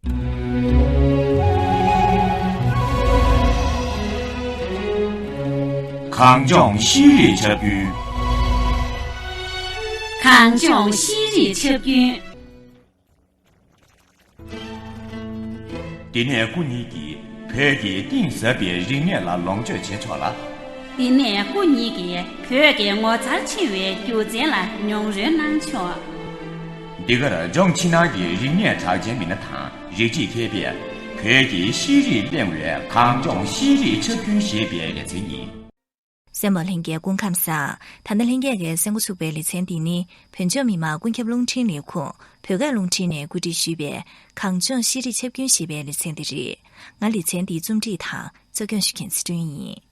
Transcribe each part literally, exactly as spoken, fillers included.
གངས་ལྗོངས་ཤེས་རིག་ཁྱབ་ཁུལ། གངས་ལྗོངས་ཤེས་རིག་ཁྱབ་ཁུལ། འདི་ནས་སྐུ་ཉིད་ཀྱིས་བོད་ཀྱི་གཏིང་ཟབ་པའི་རིག་གནས་ལ་ལོངས་སྤྱོད་བྱེད་ཆོག་ལ། འདི་ནས་སྐུ་ཉིད་ཀྱིས་བོད་ཀྱི་ངོ་མཚར་ཆེ་བའི་རྒྱུ་མཚན་ལ་མྱོང་རོལ་གནང་ཆོག། འདི་གར་ལྗོངས་ཕྱི་ནང་གི་རིག་གནས་གྲགས་ཅན་མི་སྣ་དང་རིགས་གཅིག་མཁས་པས་བོད་ཀྱི་ཤེས་རིག་གླེང་བའི་གངས་ལྗོངས་ཤེས་རིག་ཁྱབ་ཁུལ་ཞེས་པའི་ལེ་ཚན་ཡིན། གསན་པ་ལྷན་རྒྱས་སྐུ་ཁམས་བཟང་། ད་ལྟ་ལྷན་རྒྱས་ཀྱིས་གསན་འགོ་ཚུགས་པའི་ལེ་ཚན་འདི་ནི་བོད་ལྗོངས་མི་དམངས་ཀུན་ཁྱབ་རླུང་འཕྲིན་ལས་ཁུངས་བོད་སྐད་རླུང་འཕྲིན་ནས་གོ་སྒྲིག་ཞུས་པའི་གངས་ལྗོངས་ཤེས་རིག་ཁྱབ་ཁུལ་ཞེས་པའི་ལེ་ཚན་འདི་རེད། ང་ལེ་ཚན་འདིའི་རྩོམ་སྒྲིག་དང་གཙོ་སྐྱོང་ཞུ་མཁན་ཚེ་སྒྲོན་ཡིན།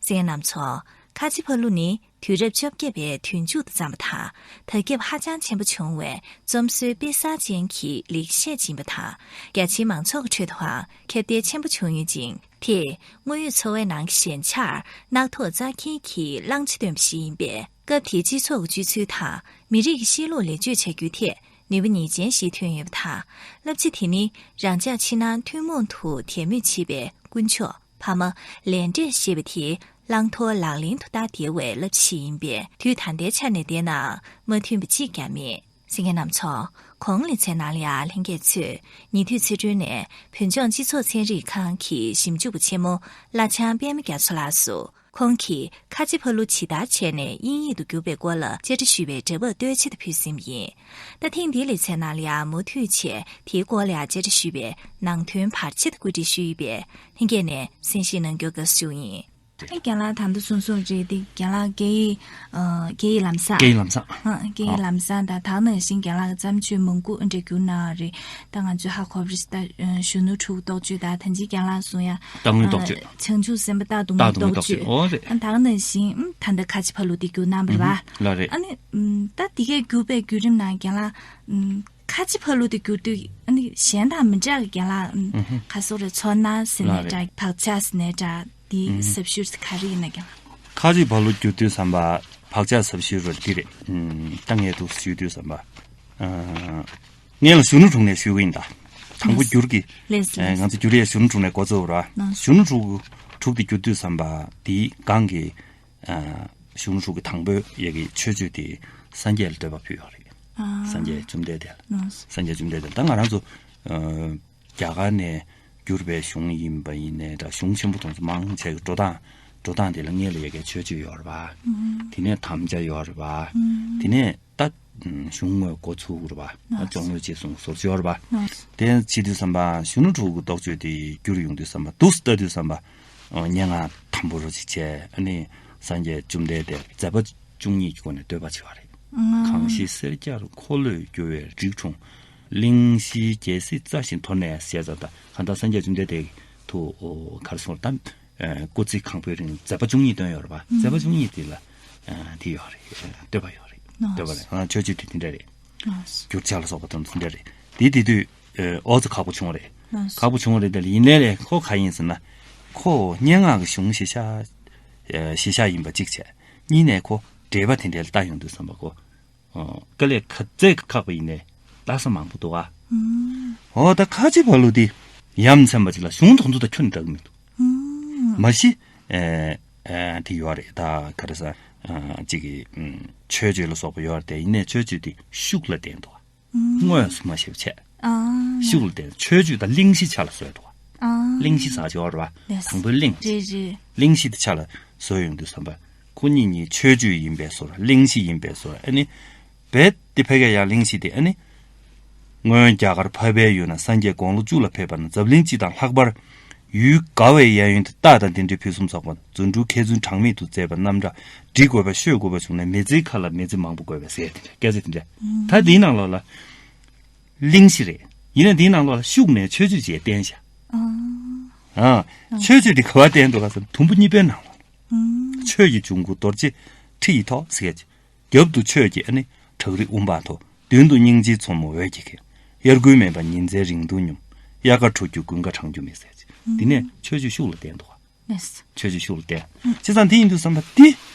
གསན་མཁན་རྣམ་ཚོ། ཁ་ཆེ་ཕ་ལུ་ནི་དུས་རབས་བཅོ་བརྒྱད་པའི་དུས་མཇུག་ཏུ་བརྩམས་པ་དང་། དར་ཁྱབ་ཧ་ཅང་ཆེན་པོ་བྱུང་བའི་རྩོམ་སྲོལ་དཔེ་གསར་ཅན་གྱི་ལེགས་བཤད་ཅིག་ཡིན་པ་དང་། རྒྱ་ཆེའི་མང་ཚོགས་ཀྱི་ཁྲོད་དུའང་ཁྱབ་གདལ་ཆེན་པོ་བྱུང་ཡོད་ཅིང་། དེས་དངོས་ཡོད་འཚོ་བའི་ནང་གི་ཞན་ཆར་རྣག་ཐོག་བཙག་འཁྱེར་གྱི་བླང་བྱ་སྟོན་པ་ཞིག་ཡིན་པས། སྐབས་དེའི་སྤྱི་ཚོགས་ཀྱི་སྤྱོད་ཚུལ་དང་མི་རིགས་ཀྱི་གཤིས་ལུགས་ལེགས་བཅོས་བྱ་རྒྱུའི་ཐད་ནུས་པ་ངེས་ཅན་ཞིག་ཐོན་ཡོད་པ་དང་། བསླབ་བྱ་དེ་ནི་རང་ཅག་ཕྱི་ནང་ཐུན་མོང་དུ་དད་མོས་བྱེད་པའི་དཀོན་མཆོག་ཕ་མ་ལས་འབྲས་ཞེས་པ་དེ་བླང་དོར་ལག་ལེན་དུ་བསྟར་བསྡད་པའི་བསླབ་བྱ་ཞིག་ཡིན་པས། དུས་ད་ལྟའི་ཆ་ནས་བལྟས་ནའང་མ་མཐུན་པ་གཅིག་ཀྱང་མེད། གསན་མཁན་རྣམ་ཚོ། གོང་ལེ་ཚན་ནང་ལ་ཡང་ལྷན་རྒྱས་ཚོས་ཉེ་དུས་ཚེ་སྒྲོན་ནས་བོད་ལྗོངས་སྤྱི་ཚོགས་ཚན་རིག་ཁང་གི་ཞིབ་འཇུག་པ་ཆེན་མོ་བླ་བྱང་པད་མ་རྒྱ་མཚོ་ལགས་སུ། ཁོང་གིས་ཁ་ཆེ་ཕ་ལུ་ཇི་ལྟར་བྱས་ནས་དབྱིན་ཡིག་ཏུ་བསྒྱུར་བའི་སྐོར་ལ་བཅར་འདྲི་ཞུས་པའི་འབྲེལ་བར་ལྟོས་ཆེད་དུ་ཕུལ་གསུངས་ཡིན། ད་ཐེངས་འདིའི་ལེ་ཚན་ནང་ལ་ཡང་མུ་མཐུད་བྱས་དེའི་སྐོར་ལ་ཡང་བཅར་འདྲི་ཞུས་པའི་ནང་དོན་བར་ཆད་དུ་བཀོད་སྒྲིག་ཞུས་ཡོད་པས། ལྷན་རྒྱས་ནས་གསན་བཞེས་གནང་རྒྱུར་དགའ་བསུ་ཞུ་ཡིན། ཨ་རྒན་ལགས་ད་ལྟ་གསུངས་སོང་རེད་དེ། རྒན་ལགས་སྐད་ཡིག་ཨ་སྐད་ཡིག་ལམ་སང་། སྐད་ཡིག་ལམ་སང་། ཨ་སྐད་ཡིག་ཨ་ལམ་སང་དང་། ད་ག་ནང་བཞིན་རྒན་ལགས་ཀྱི་བརྩམས་ཆོས་མང་པོ་འདྲ་བསྒྱུར་གནང་བ་རེད། ད་ང་ཚོས་ཧ་གོ་བ་རེད། ད་གཞོན་ནུ་ཕྲུ་གུ་རྟོགས་བརྗོད་དང་། ད་ཅི་རྒན་ལགས་གསུངས་ཡ། རྟག་དངོས་རྟོགས་བརྗོད། བྱང་ཆུབ་སེམས་དཔའ་རྟག་ཏུ་ངུ་རྟོགས་བརྗོད། ཨོ་རེད། ཨ་ད་ག་ནང་བཞིན་ཨ་ད་ལྟ་ཁ་ཆེ་ཕ་ལུ་དེ་བསྒྱུར་གནང་བ་རེད་པ། ལ་རེད། ཨ་ནི་ད་དེ་གའི་བསྒྱུར་བའི་བརྒྱུད་རིམ་ནང་རྒན་ལགས། ཁ་ཆེ་ཕ་ལུ་དེ་བསྒྱུར་དུས་ཨ་ནི་གཞན་དང་མི་འདྲ་གི་རྒན་ལགས། ཨུ་ཧུ། ཁ་སོ་རེ་ཚོར་སྣང་ཟེར་ནའི་ལ་རེད། འདྲ། བག་ཆགས་ཟེར་ནའི་འདྲ། དེ་ཨུ་ཧུ། ཟབ་ཤོས་ག་རེ་ཡིན་ན་རྒན་ལགས། ཁ་ཆེ་ཕ་ལུ་བསྒྱུར་དུས་ཙམ་པ་བག་ཆགས་ཟབ་ཤོས་རེད་འདི་རེད། ཨུམ། ད་ངས་འདུག་ཞུ་དུས་ཙམ་པ། ཨ། ངས་ལ་གཞོན་ནུ་དྲུང་ནས་ཞུ་གི་ཡིན་ད། དང་པོ་ལེས། བསྒྱུར་གི། ལེས། ཨེ། ལེས། ང་ཚོ་བསྒྱུར་ཡས་གཞོན་ནུ་དྲུང་ནས་འགོ་བཙུགས་ར། ལེས། གཞོན་ནུ་དྲུང་དྲུག་དེ་བསྒྱུར་དུས་ཙམ་པ་དེའི་སྒང་གི། ཨ། གཞུང་ལུགས་ཀྱི་དང་པོའི་ཡ་གི་མཆོད་བརྗོད་དེ་སངས་རྒྱས་ལ་བསྟོད་པ་ཕུལ་ཡོད་རེད། ཨ། སངས་རྒྱས་བཅོམ་ལྡན་འདས་ལ། ལགས་སོ། སངས་རྒྱས་བཅོམ་ལྡན་འདས། ད་ང་རང་ཚོ་ཨ་རྒྱ་གར་ནས་བསྒྱུར་བའི་གཞུང་ཡིན་པ་ཡིན་ནའི་འདྲ། གཞུང་ཆེན་པོ་དེ་ཚོ་མང་ཆེ་གི་འགྲོ་སྟངས་འགྲོ་སྟངས་དེ་ལ་སྔོན་ལ་ཡ་གི་མཆོད་བརྗོད་ཡོད་རེད་པ། ཨུམ། དེ་ནས་དམ་བཅའ་ཡོད་རེད་པ། ཨུམ། དེ་ནས་ད་གཞུང་དངོས་འགོ་ཚུགས་རེད་པ། ལགས་སོ། སྦྱོང་བའི་རྗེས་སུ་སོར་ཡོད་རེད་པ། ལགས་སོ། དེ་བྱེད་དུས་ཙམ་པ་གཞོན་ནུ་དྲུག་གི་རྟོགས་བརྗོད་དེ་བསྒྱུར་ཡོང་དུས་ཙམ་པ་འདུག་སེ་ལྟ་དུས་ཙམ་པ། ཨ། སྙན་ངག་དམ་པོ་རུ་ཅིག་བྱས། ཨ་ནི་སངས་རྒྱས་བཅོམ་ལྡན་འདས་མཛད་པ་བཅུ་གཉིས་ཀྱི་སྒོ་ནས་བསྟོད་པ་བྱས་པ་རེད། ཨང་། གང་ཞིག་སེར་སྐྱར་འཁོར་ལོས་སྒྱུར་བའི་རིགས་འཁྲུངས། གླིང་བཞིའི་རྒྱལ་སྲིད་རྩ་བཞིན་དོར་ནས་ཟེར་ཙང་། ད་གང་ལྟར་སངས་རྒྱས་བཅོམ་ལྡན་འདས་ཐུགས་ག་རེ་གསུངས་རེད་ད། ཨ། སྐུ་ཚེ་གང་པོའི་རིང་མཛད་པ་བཅུ་གཉིས་བཏོན་ཡོད་རེད་པ། ཨང་། མཛད་པ་བཅུ་གཉིས་དེ་ལ། ཨ། དེ་ཡོད་རེད། བསྟོད་པ་ཡོད་རེད། ལགས་སོ། བསྟོད་པ་རེད། ཨ། མཆོད་བརྗོད་དེ་དེ་འདྲ་རེད། ལགས་སོ། བསྒྱུར་བྱ་ལ་སོགས་པ་དང་དེ་འདྲ་རེད། དེ་དེ་དུས། ཨ། ཨོ་ཙི་ཁག་པོ་བྱུང་བ་རེད། ལགས་སོ། ཁག་པོ་བྱུང་བ་རེད། དེ་ལ་ཡིན་ནའི་ལས་ཁོ་ག་ཡིན་ཟེར་ན། ཁོ་སྙན་ངག་གི་གཞུང་གཞི་བཞག་ཨ། གཞི་བཞག་ཡིན་པ་གཅིག་བྱས། གཉིས་ནས་ཁོ་འགྲེལ་པ་དེ་འདྲ་ལ་ལྟ་ཡོང་དུས་ཙམ་པ་ཁོ། ཨ། དཀའ་ལས་ག་ཚད་ཁག་པ་ཡིན་ནའི་ལྟ་ས་མང་པོ་འདུག་ཨ། ཨུམ། འོ་ད་ཁ་ཆེ་ཕ་ལུ་དེ་ཡ་མཚན་པ་ཅིག་ལ་གཞུང་དེ་ཚོ་དང་ཁྱོན་ནས་འདྲ་གི་མི་འདུག་ཨུམ། མ་གཞི། ཨ། ཨ། དེ་ཡོད་རེད། ད་ག་རེ་ཟ། ཨ། ཅིག་གི། ཨུམ། མཆོད་བརྗོད་ལ་སོགས་པ་ཡོད་རེད་དེ། ཡིན་ནའི་མཆོད་བརྗོད་དེ་ཤུགས་ལ་བརྟེན་འདུག་ཨ། ཨུམ། དངོས་སུ་མ་ཤེས་པ་བྱས། ཨ། ཤུགས་ལ་བརྟེན། མཆོད་བརྗོད་དང་གླེང་གཞི་ཆ་ལ་བཟོས་འདུག་ཨ། གླེང་གཞི་ཟེར་ཡོད་རེད་པ། ལགས་སོ། དང་པོའི་གླེང་། རེད་རེད། གླེང་གཞི་དེ་ཆ་ལ་བཟོས་ཡོང་དུས་ཙམ་པ། ཁོ་གཉིས་གཉིས་མཆོད་བརྗོད་ཡིན་པའི་བཟོ་འདྲ། གླེང་གཞི་ཡིན་པའི་བཟོ་འདྲ། ཨ་ནི་རྦད་དེ་ཕལ་སྐད་ཡང་གླེང་གཞི་དེ། ཨ་ནི། སྔོན་རྒྱ་གར་འཕགས་པའི་ཡུལ་ན་སངས་རྒྱས་དགུང་ལོ་བཅུ་ལ་ཕེབས་པ་ན། འཛམ་གླིང་སྤྱི་དང་ལྷག་པར་ཡུལ་ག་བའི་གཡས་གཡོན་དུ་རྟ་དང་དེ་འདྲའི་ཕུན་སུམ་ཚོགས་པ། རྫུ་འཕྲུལ་མཁས་བཙུན་གྲངས་མེད་དུ་མཛད་པ་རྣམས་འདྲ། འབྲི་དགོས་པ་ཤོད་དགོས་པ་བྱུང་ན། མི་ཚེའི་ཁ་ལ་མི་ཚེ་མང་པོ་དགོས་པས་ཟེར། དེ་འདྲ་སྐད་ཆ་དེ་འདྲ། ད་འདིའི་ནང་ལོགས་ལ་གླེང་གཞི་རེད། ཡིན་ན་འདིའི་ནང་ལོགས་ལ་ཤུགས་ནས་མཆོད་བརྗོད་ཅེས་བསྟན་བཞག་ཨ། མཆོད་བརྗོད་དེ་ག་བ་བསྟན་འདུག་ག་ཟེར་ན། དུམ་བུ་གཉིས་པའི་ནང་ལོགས་ལ། ཆོས་ཀྱི་འབྱུང་ཁུངས་རྡོ་རྗེ་ཁྲི་ཡི་ཐོག་ཟེར་གྱི། རྒྱབ་ཏུ་ཆོས་ཀྱི་ཨ་ནི་བྲག་རི་འུམ་པ་མཐོ། མདུན་དུ་སྙིང་རྗེའི་མཚོ་མོ་འོད་ཀྱིས་ཁེངས། དབྱར་དགུན་མེད་པར་ཉི་ཟེར་རིང་དུ་སྙོམས། དབྱར་ཁ་དྲོ་རྒྱུག་དགུན་ཁ་གྲང་རྒྱུག་མེད་ཟེར་གྱི། འདི་ནས་ཆོས་ཀྱི་ཤུགས་ལ་བརྟེན་འདུག་ག་ལགས་སོ། ཆོས་ཀྱི་ཤུགས་ལ་བརྟེན། བྱས་ཙང་དེ་ཡིན་དུས་ཙམ་པ་དེ་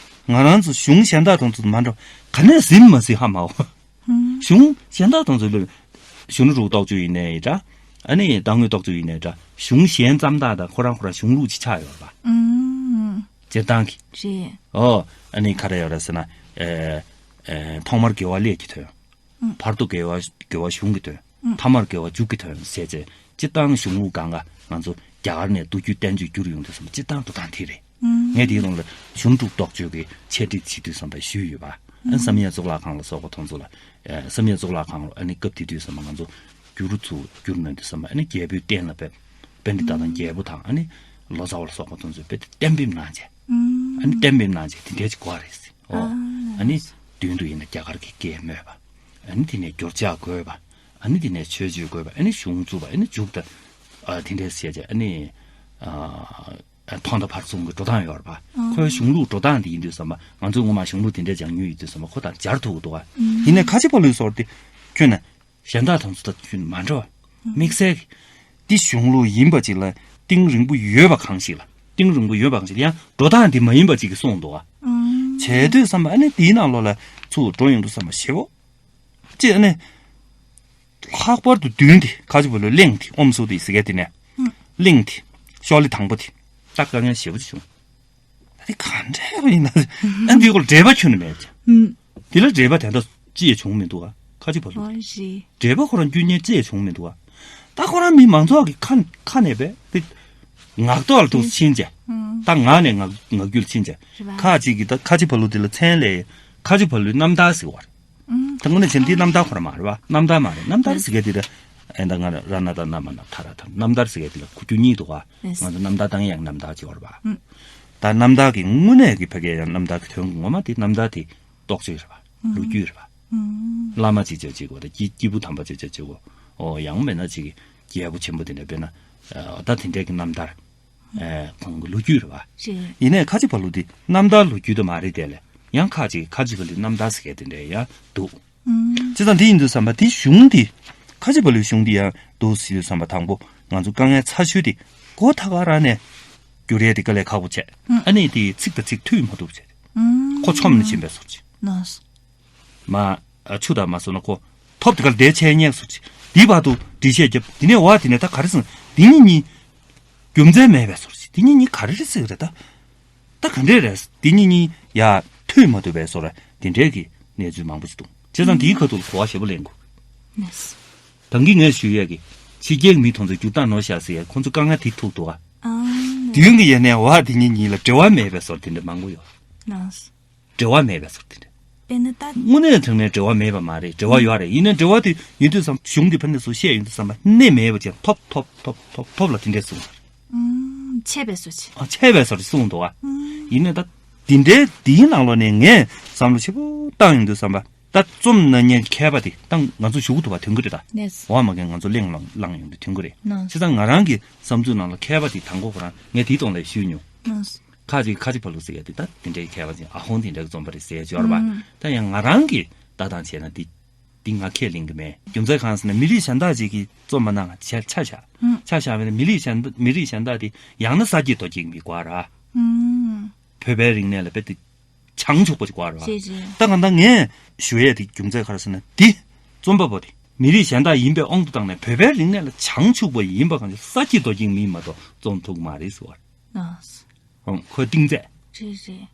ང་རང་ཚོ་གཞུང་གཞན་དག་དང་ཚོ་མ་འདྲ་བ་ག་ནས་ཟིན་མ་ཟིན་ཧ་མ་གོ། གཞུང་གཞན་དག་དང་ཚོ་ལ་གཞོན་ནུ་དྲུག་རྟོགས་བརྗོད་ཡིན་ནའི་འདྲ། ཨ་ནི་རྟག་དངོས་རྟོགས་བརྗོད་ཡིན་ནའི་འདྲ། གཞུང་གཞན་ཙམ་དག་དང་ཁོ་རང་ཁོ་རང་གཞུང་ལུགས་ཅིག་ཆགས་ཡོད་རེད་པ། ཨུམ། སྤྱིར་བཏང་གི། རེད། ཨོ། ཨ་ནི་ག་རེ་ཡོད་རེད་ཟེར་ན། ཨེ། ཨེ། ཐོག་མར་དགེ་བ་ཀླད་ཀྱི་དོན། ཨུམ། བར་དུ་དགེ་བ་དགེ་བ་གཞུང་གི་དོན། ཨུམ། ཐ་མར་དགེ་བ་མཇུག་གི་དོན་ཟེར་བྱས། སྤྱིར་བཏང་གཞུང་ལུགས་སྒང་ག་ང་ཚོ་རྒྱ་གར་ནས་མདོ་རྒྱུད་བསྟན་བཅོས་བསྒྱུར་ཡོང་དུས་ཙམ་པ་སྤྱིར་བཏང་འགྲོ་སྟངས་དེ་རེད། ཨུམ། ངས་དེའི་ནང་ལ་གཞུང་དྲུག་རྟོགས་བརྗོད་ཀྱི་འཆད་ཁྲིད་བྱེད་དུས་ཙམ་པ་ཞུས་ཡོད་པ། ཨ། ཨུམ། བསམ་ཡས་གཙུག་ལག་ཁང་ལ་སོགས་པ་དེ་ཚོ་ལ། ཨ། བསམ་ཡས་གཙུག་ལག་ཁང་ལ་ཨ་ནི་སྐབས་དེ་དུས་ཙམ་པ་ང་ཚོ་བསྒྱུར་ཚུགས་བསྒྱུར་གནང་དུས་ཙམ་པ་ཨ་ནི་རྒྱལ་པོའི་བསྟན་ལ་དཔེ། པཎྜི་ཏ་དང་རྒྱལ་པོ་དང་ཨ་ནི་ལོ་ཙཱ་བ་ལ་སོགས་པ་དེ་ཚོས་དཔེ་གཏན་འབེབས་གནང་བྱས། ཨུམ། ཨ་ནི་གཏན་འབེབས་གནང་བྱས་དེ་འདྲའི་ཅིག་དགོས་རེད་ཟེར། ཨོ། ཨ། ཨ་ནི་མདུན་དུ་ཡིན་ན་རྒྱ་གར་གྱི་སྐད་སྨྲོས་པ། ཨ་ནི་དེ་ནས་སྒྱུར་བྱ་དགོས་པ། ཨ་ནི་དེ་ནས་མཆོད་བརྗོད་དགོས་པ། ཨ་ནི་གཞུང་བཙུགས་པ། ཨ་ནི་མཇུག་ད། ཨ། དེ་འདྲས་བྱས་བྱས་ཨ་ནི། ཨ། ཐོག་མཐའ་བར་གསུམ་གྱི་འགྲོ་སྟངས་ཡོད་རེད་པ། ཨ། ཁོའི་གཞུང་ལུགས་འགྲོ་སྟངས་དེ་ཡིན་དུས་ཙམ་པ་ང་ཚོས་སྔོན་མ་གཞུང་ལུགས་དེ་འདྲས་སྦྱང་མྱོང་ཡོད་དུས་ཙམ་པ་ཁོ་དང་སྦྱར་ཐུབ་ཀྱི་འདུག་ག། ཨུམ། ཡིན་ནའི་ཁ་ཆེ་ཕ་ལུའི་སྐོར་དེ་ཁྱོད་ན། གཞན་དག་དང་ཚོ་ད་ཁྱོད་མ་འདྲ་བ། དམིགས་བསལ་གྱི། འདི་གཞུང་ལུགས་ཡིན་པ་ཅིག་ལ་གཏིང་རིང་པོ་ཡོད་པ་གང་ཞིག་ལ། གཏིང་རིང་པོ་ཡོད་པ་གང་ཞིག་ལ་ཡང་འགྲོ་སྟངས་འདི་མ་ཡིན་པ་ཅིག་གིས་གསུངས་འདུག་ག། ཨང་། བྱས་དུས་ཙམ་པ་ཨ་ནི་འདིའི་ནང་ལོགས་ལ་ཚུར་འགྲོ་ཡོང་དུས་ཙམ་པ་ཞེ་པོ། ཅེས་ཨ་ནི། ལྷག་པར་དུ་མདུན་དེ་ཁ་ཆེ་ཕ་ལུའི་གླེང་དེ་ཨོཾ་སྭསྟི་ཟེར་མཁན་དེ་ནས། ཨང་། གླེང་དེ། ཤོག་ལེ་དང་པོ་དེ། ད་དཀའ་ངལ་ཞེ་པོ་ཅིག་བྱུང་། ད་དེ་ག་འདྲ་ཡིན་ན། ཨ་འདིའི་སྐོར་འགྲེལ་པ་ཁྱོན་ནས་མེད་ཀྱང་། ཨང་། དེ་ལ་འགྲེལ་པ་དེ་འདྲ་ཅི་ཡང་བྱུང་མི་འདུག་ག། ཁ་ཆེ་ཕ་ལུ། ཨོ་ཞེས། འགྲེལ་པ་ཁོ་རང་བསྐྱོན་མཁན་ཅི་ཡང་བྱུང་མི་འདུག་ག། ད་ཁོ་རང་མི་མང་ཚོགས་ཀྱི་ཁ་ཁ་ནས་པས་དེ། ངག་ཐོག་ལ་ཐུག་ཕྱིན་བྱས། ཨང་། ད་ངག་ནས་ངག་ངག་རྒྱུད་ཕྱིན་བྱས། རེད་པ། ཁ་ཅིག་གིས་ད་ཁ་ཆེ་ཕ་ལུ་དེ་ལ་མཚན་ལས། ཁ་ཆེ་ཕ་ལུའི་རྣམ་ཐར་ཟེར་བ་རེད། ཨང་། ད་དངོས་གནས་བྱས་ན་འདི་རྣམ་ཐར་ཁོ་རང་མ་རེད་པ། རྣམ་ཐར་མ་རེད། རྣམ་ཐར་ཟེར་མཁན་དེ་ད། ཨེ་ད་ང་ར་ན་ད་ན་མ་ན་ཐ་ར་ཐ་རྣམ་ཐར་ཟེར་མཁན་དེ་ལ་གོ་རྒྱུ་གཉིས་འདུག་ག། ལགས་སོ། ང་ཚོ་རྣམ་ཐར་བཏང་ཡག་རྣམ་ཐར་ཅིག་ཡོད་རེད་པ། ཨང་། ད་རྣམ་ཐར་གྱི་དངོས་གནས་ཀྱི་ཕ་གིའི་ཡང་རྣམ་ཐར་གྱི་དོན་གྱི་ངོ་མ་དེ་རྣམ་ཐར་དེ་རྟོགས་བརྗོད་རེད་པ། ཨང་། ལོ་རྒྱུས་རེད་པ། ཨང་། བླ་མ་ཅིག་བྱས་བྱེད་དགོས། ད་སྐྱེས་སྐྱེས་བུ་དམ་པ་ཅིག་བྱས་བྱེད་དགོས། ཨོ་ཡང་མེད་ན་ཅིག་གི་རྒྱལ་པོ་ཆེན་པོ་དེ་འདྲ་དཔེར་ན། ཨ་ད་དེ་འདྲའི་གི་རྣམ་ཐར། ཨ་ཁོང་གི་ལོ་རྒྱུས་རེད་པ། རེད། ཡིན་ནའི་ཁ་ཆེ་ཕ་ལུ་དེ་རྣམ་ཐར་ལོ་རྒྱུས་དེ་མ་རེད་དེ་ལས་ཡང་ཁ་ཅིག་ཁ་ཆེ་ཕ་ལུའི་རྣམ་ཐར་ཟེར་མཁན་དེ་འདྲ་ཡང་འདུག། ཨང་། བྱས་ཙང་དེ་ཡིན་དུས་ཙམ་པ་དེ་གཞུང་དེ། ཁ་ཆེ་ཕ་ལུའི་གཞུང་དེ་ཡང་འདུག་ཟེར་དུས་ཙམ་པ་དང་པོ་ང་ཚོ་དཀའ་ངལ་ཚ་ཤོས་དེ་སྒོ་ཐག་ག་རང་ནས་བསྒྱུར་ཡས་དེ་དཀའ་ལས་ཁག་པོ་བྱས། ཨང་། ཨ་ནི་དེ་ཚིག་དང་ཚིག་མཐུད་མ་ཐུབ་བྱས། ཨང་། ཁོ་ཆོམ་ནས་ཕྱིན་པའི་བཟོ་ཅིག། ལགས་སོ། མ། ཨ་ཆུ་དང་མ་བཟོ་ན་ཁོ། ཐོབ་དེ་གར་བསྡད་ཆད་ཉེག་བཟོ་ཅིག། དེའི་བར་དུ་འགྲེལ་བཤད་བརྒྱབ། དེ་ནས་འོ་དེ་ནས་ད་ག་རེ་ཟེར་ན་དེ་གཉིས་གཉིས། རྒྱུ་མཚན་མེད་པའི་བཟོ་ཅིག། དེ་གཉིས་གཉིས་ག་རེ་རེད་ཟེར་གི་རེད་ད། ད་ག་འདྲས་རེད། དེ་གཉིས་གཉིས་ཡ་མཐུད་མ་ཐུབ་པའི་བཟོ་ར་དེ་འདྲས་ཀྱི་གནས་ཚུལ་མང་པོ་ཞིག་འདུག། བྱས་ཙང་དེའི་ཁ་ཐུག་ལ་གོ་བ་ཞེ་པོ་ལེན་དགོས། ལགས་སོ། ད་གིན་ངས་ཞུ་ཡས་ཀྱི་ཕྱི་རྒྱལ་མི་དེ་ཚོས་བསྒྱུར་སྟངས་ནོར་ཤག་ཟེར་ཡས་ཁོང་ཚོ་དཀའ་ངལ་དེ་ཐུག་འདུག་ཨ། ཨང་། མདུན་གྱི་ཡས་ནས་བ་དེ་གཉིས་གཉིས་ལ་འབྲེལ་བ་མེད་པའི་བཟོ་དེ་འདྲ་མང་པོ་ཡོད། ལགས་སོ། འབྲེལ་བ་མེད་པའི་བཟོ་དེ་འདྲ། དཔེར་ན་ད། དངོས་གནས་དྲང་གནས་འབྲེལ་བ་མེད་པ་མ་རེད། འབྲེལ་བ་ཡོད་རེད། ཡིན་ན་འབྲེལ་བ་དེ་ཡིན་དུས་ཙམ་གཞུང་གི་ཕན་བདེ་སོགས་བཤད་ཡོང་དུས་ཙམ་པ་གནས་མེད་པ་ཅན་ཐོབ་ཐོབ་ཐོབ་ཐོབ་ཐོབ་ལ་དེ་འདྲས་གསུངས། ཨང་། ཆད་པའི་བཟོ་ཅིག། ཨ་ཆད་པའི་བཟོ་ཅིག་གསུངས་འདུག་ཨ། ཨང་། ཡིན་ནའི་ད་དེ་འདྲའི་དེའི་ནང་ལོགས་ནས་ངས་བསམ་བློ་ཞིབ་པོ་བཏང་ཡོང་དུས་ཙམ་པ་ད་རྩོམ་གནང་མཁན་མཁས་པ་དེ་ད་ང་ཚོ་ཞུ་གི་འདུག་པ་ཐོན་གི་རེད་ད། ལགས་སོ། འོ་མ་གན་ང་ཚོ་གླེང་བསླངས་ཡོང་དུས་ཐོན་གི་རེད། ལགས་སོ། བྱས་ཙང་ང་རང་གི་བསམ་ཚུལ་ནང་ལ་མཁས་པ་དེ་དང་པོ་ཁོ་རང་ངས་དེའི་ཐོག་ལ་ཞུས་མྱོང་། ལགས་སོ། ཁ་ཅིག་ཁ་ཅིག་ཕ་ལུ་ཟེར་ཡ་དེ་ད་དེ་འདྲའི་མཁས་པ་ཅིག་ཨ་ཧོང་དེ་འདྲའི་རྩོམ་པ་རེད་ཟེར་ཡ་ཅིག་ཡོད་རེད་པ། ཨང་། ད་ཡང་ང་རང་གི་ལྟ་སྟངས་བྱས་ན་འདི་འདི་ང་ཁས་ལེན་གི་མེད། རྒྱུ་མཚན་གང་ཟེར་ན་མི་རིགས་གཞན་དག་ཅིག་གིས་རྩོམ་པ་གནང་ང་ཆ་ཆ་བཞག། ཨང་། ཆ་བཞག་པ་ཡིན་ན་མི་རིགས་གཞན་མི་རིགས་གཞན་དག་དེ་ཡང་ན་ས་སྐྱེས་རྡོ་སྐྱེས་ཀྱི་མི་དགོས་ར། ཨང་། བོད་པའི་རིག་གནས་ལ་རྦད་དེ་བྱང་ཆུབ་པ་ཅིག་དགོས་ར། རེད་རེད། ད་གང་ལྟར་ངས་ཞུ་ཡས་དེ་རྒྱུ་མཚན་ག་རེ་ཟེར་ན་འདི་རྩོམ་པ་པོ་དེ་མི་རིགས་གཞན་དག་ཡིན་པའི་དབང་དུ་བཏང་ནས་བོད་པའི་རིག་གནས་ལ་བྱང་ཆུབ་པ་ཡིན་པ་གང་ཅི་ས་སྐྱེས་རྡོ་སྐྱེས་མི་མ་གཏོགས་རྩོམ་ཐུབ་ཀྱི་མ་རེད་ཟེར་བ་རེད། ལགས་སོ། ཨང་། ཁོའི་གཏིང་ཚད། རེད་རེད།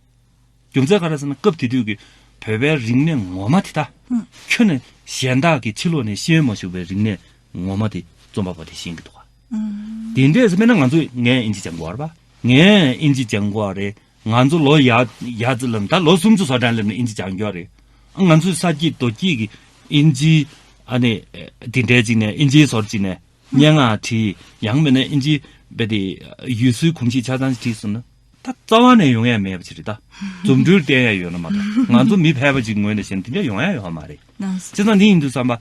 རྒྱུ་མཚན་ག་རེ་ཟེར་ན་སྐབས་དེ་དུས་ཀྱི་བོད་པའི་རིག་གནས་ངོ་མ་དེ་དག་ཧུམ། ཁྱོན་ནས་གཞན་དག་གིས་ཕྱི་ལོགས་ནས་ཤེས་མ་བཅུག་པའི་རིག་གནས་ངོ་མ་དེ་རྩོམ་པ་པོ་དེ་ཤེས་ཀྱི་འདུག་ག། ཨང་། དེ་འདྲས་ཟེར་མེད་ན་ང་ཚོས་ངས་ཨིན་ཇི་སྦྱང་དགོས་རེད་པ། ངས་ཨིན་ཇི་སྦྱང་དགོས་རེད། ང་ཚོ་ལོ་ཡ་ཡ་ཙི་ལབ་ད་ལོ་སུམ་ཅུ་སོ་གྲངས་སླེབས་ནས་ཨིན་ཇི་སྦྱང་རྒྱུ་རེད། ང་ཚོས་ས་སྐྱེས་རྡོ་སྐྱེས་ཀྱི་ཨིན་ཇི་ཨ་ནི་དེ་འདྲས་ཅིག་ནས་ཨིན་ཇིའི་ཟུར་ཅིག་ནས། སྙན་ངག་བྲིས། ཡང་མིན་ན་ཨིན་ཇི་བེད་དེ་ཡུལ་སྲོལ་གོམས་གཤིས་ཆ་ཚང་ཞིག་བྲིས་སོང་ན། ད་རྩ་བ་ནས་ཡོང་ཡ་མེད་པ་ཅིག་རེད་ད། རྫུ་འཕྲུལ་བསྟན་ཡ་ཡོད་ན་མ་གཏོགས་ང་ཚོ་མི་ཕལ་པ་ཅིག་ངོས་ནས་བཤད་ན་དེ་འདྲ་ཡོང་ཡ་ཡོད་མ་རེད། ལགས་སོ། བྱས་ཙང་འདི་ཡིན་དུས་ཙམ་པ།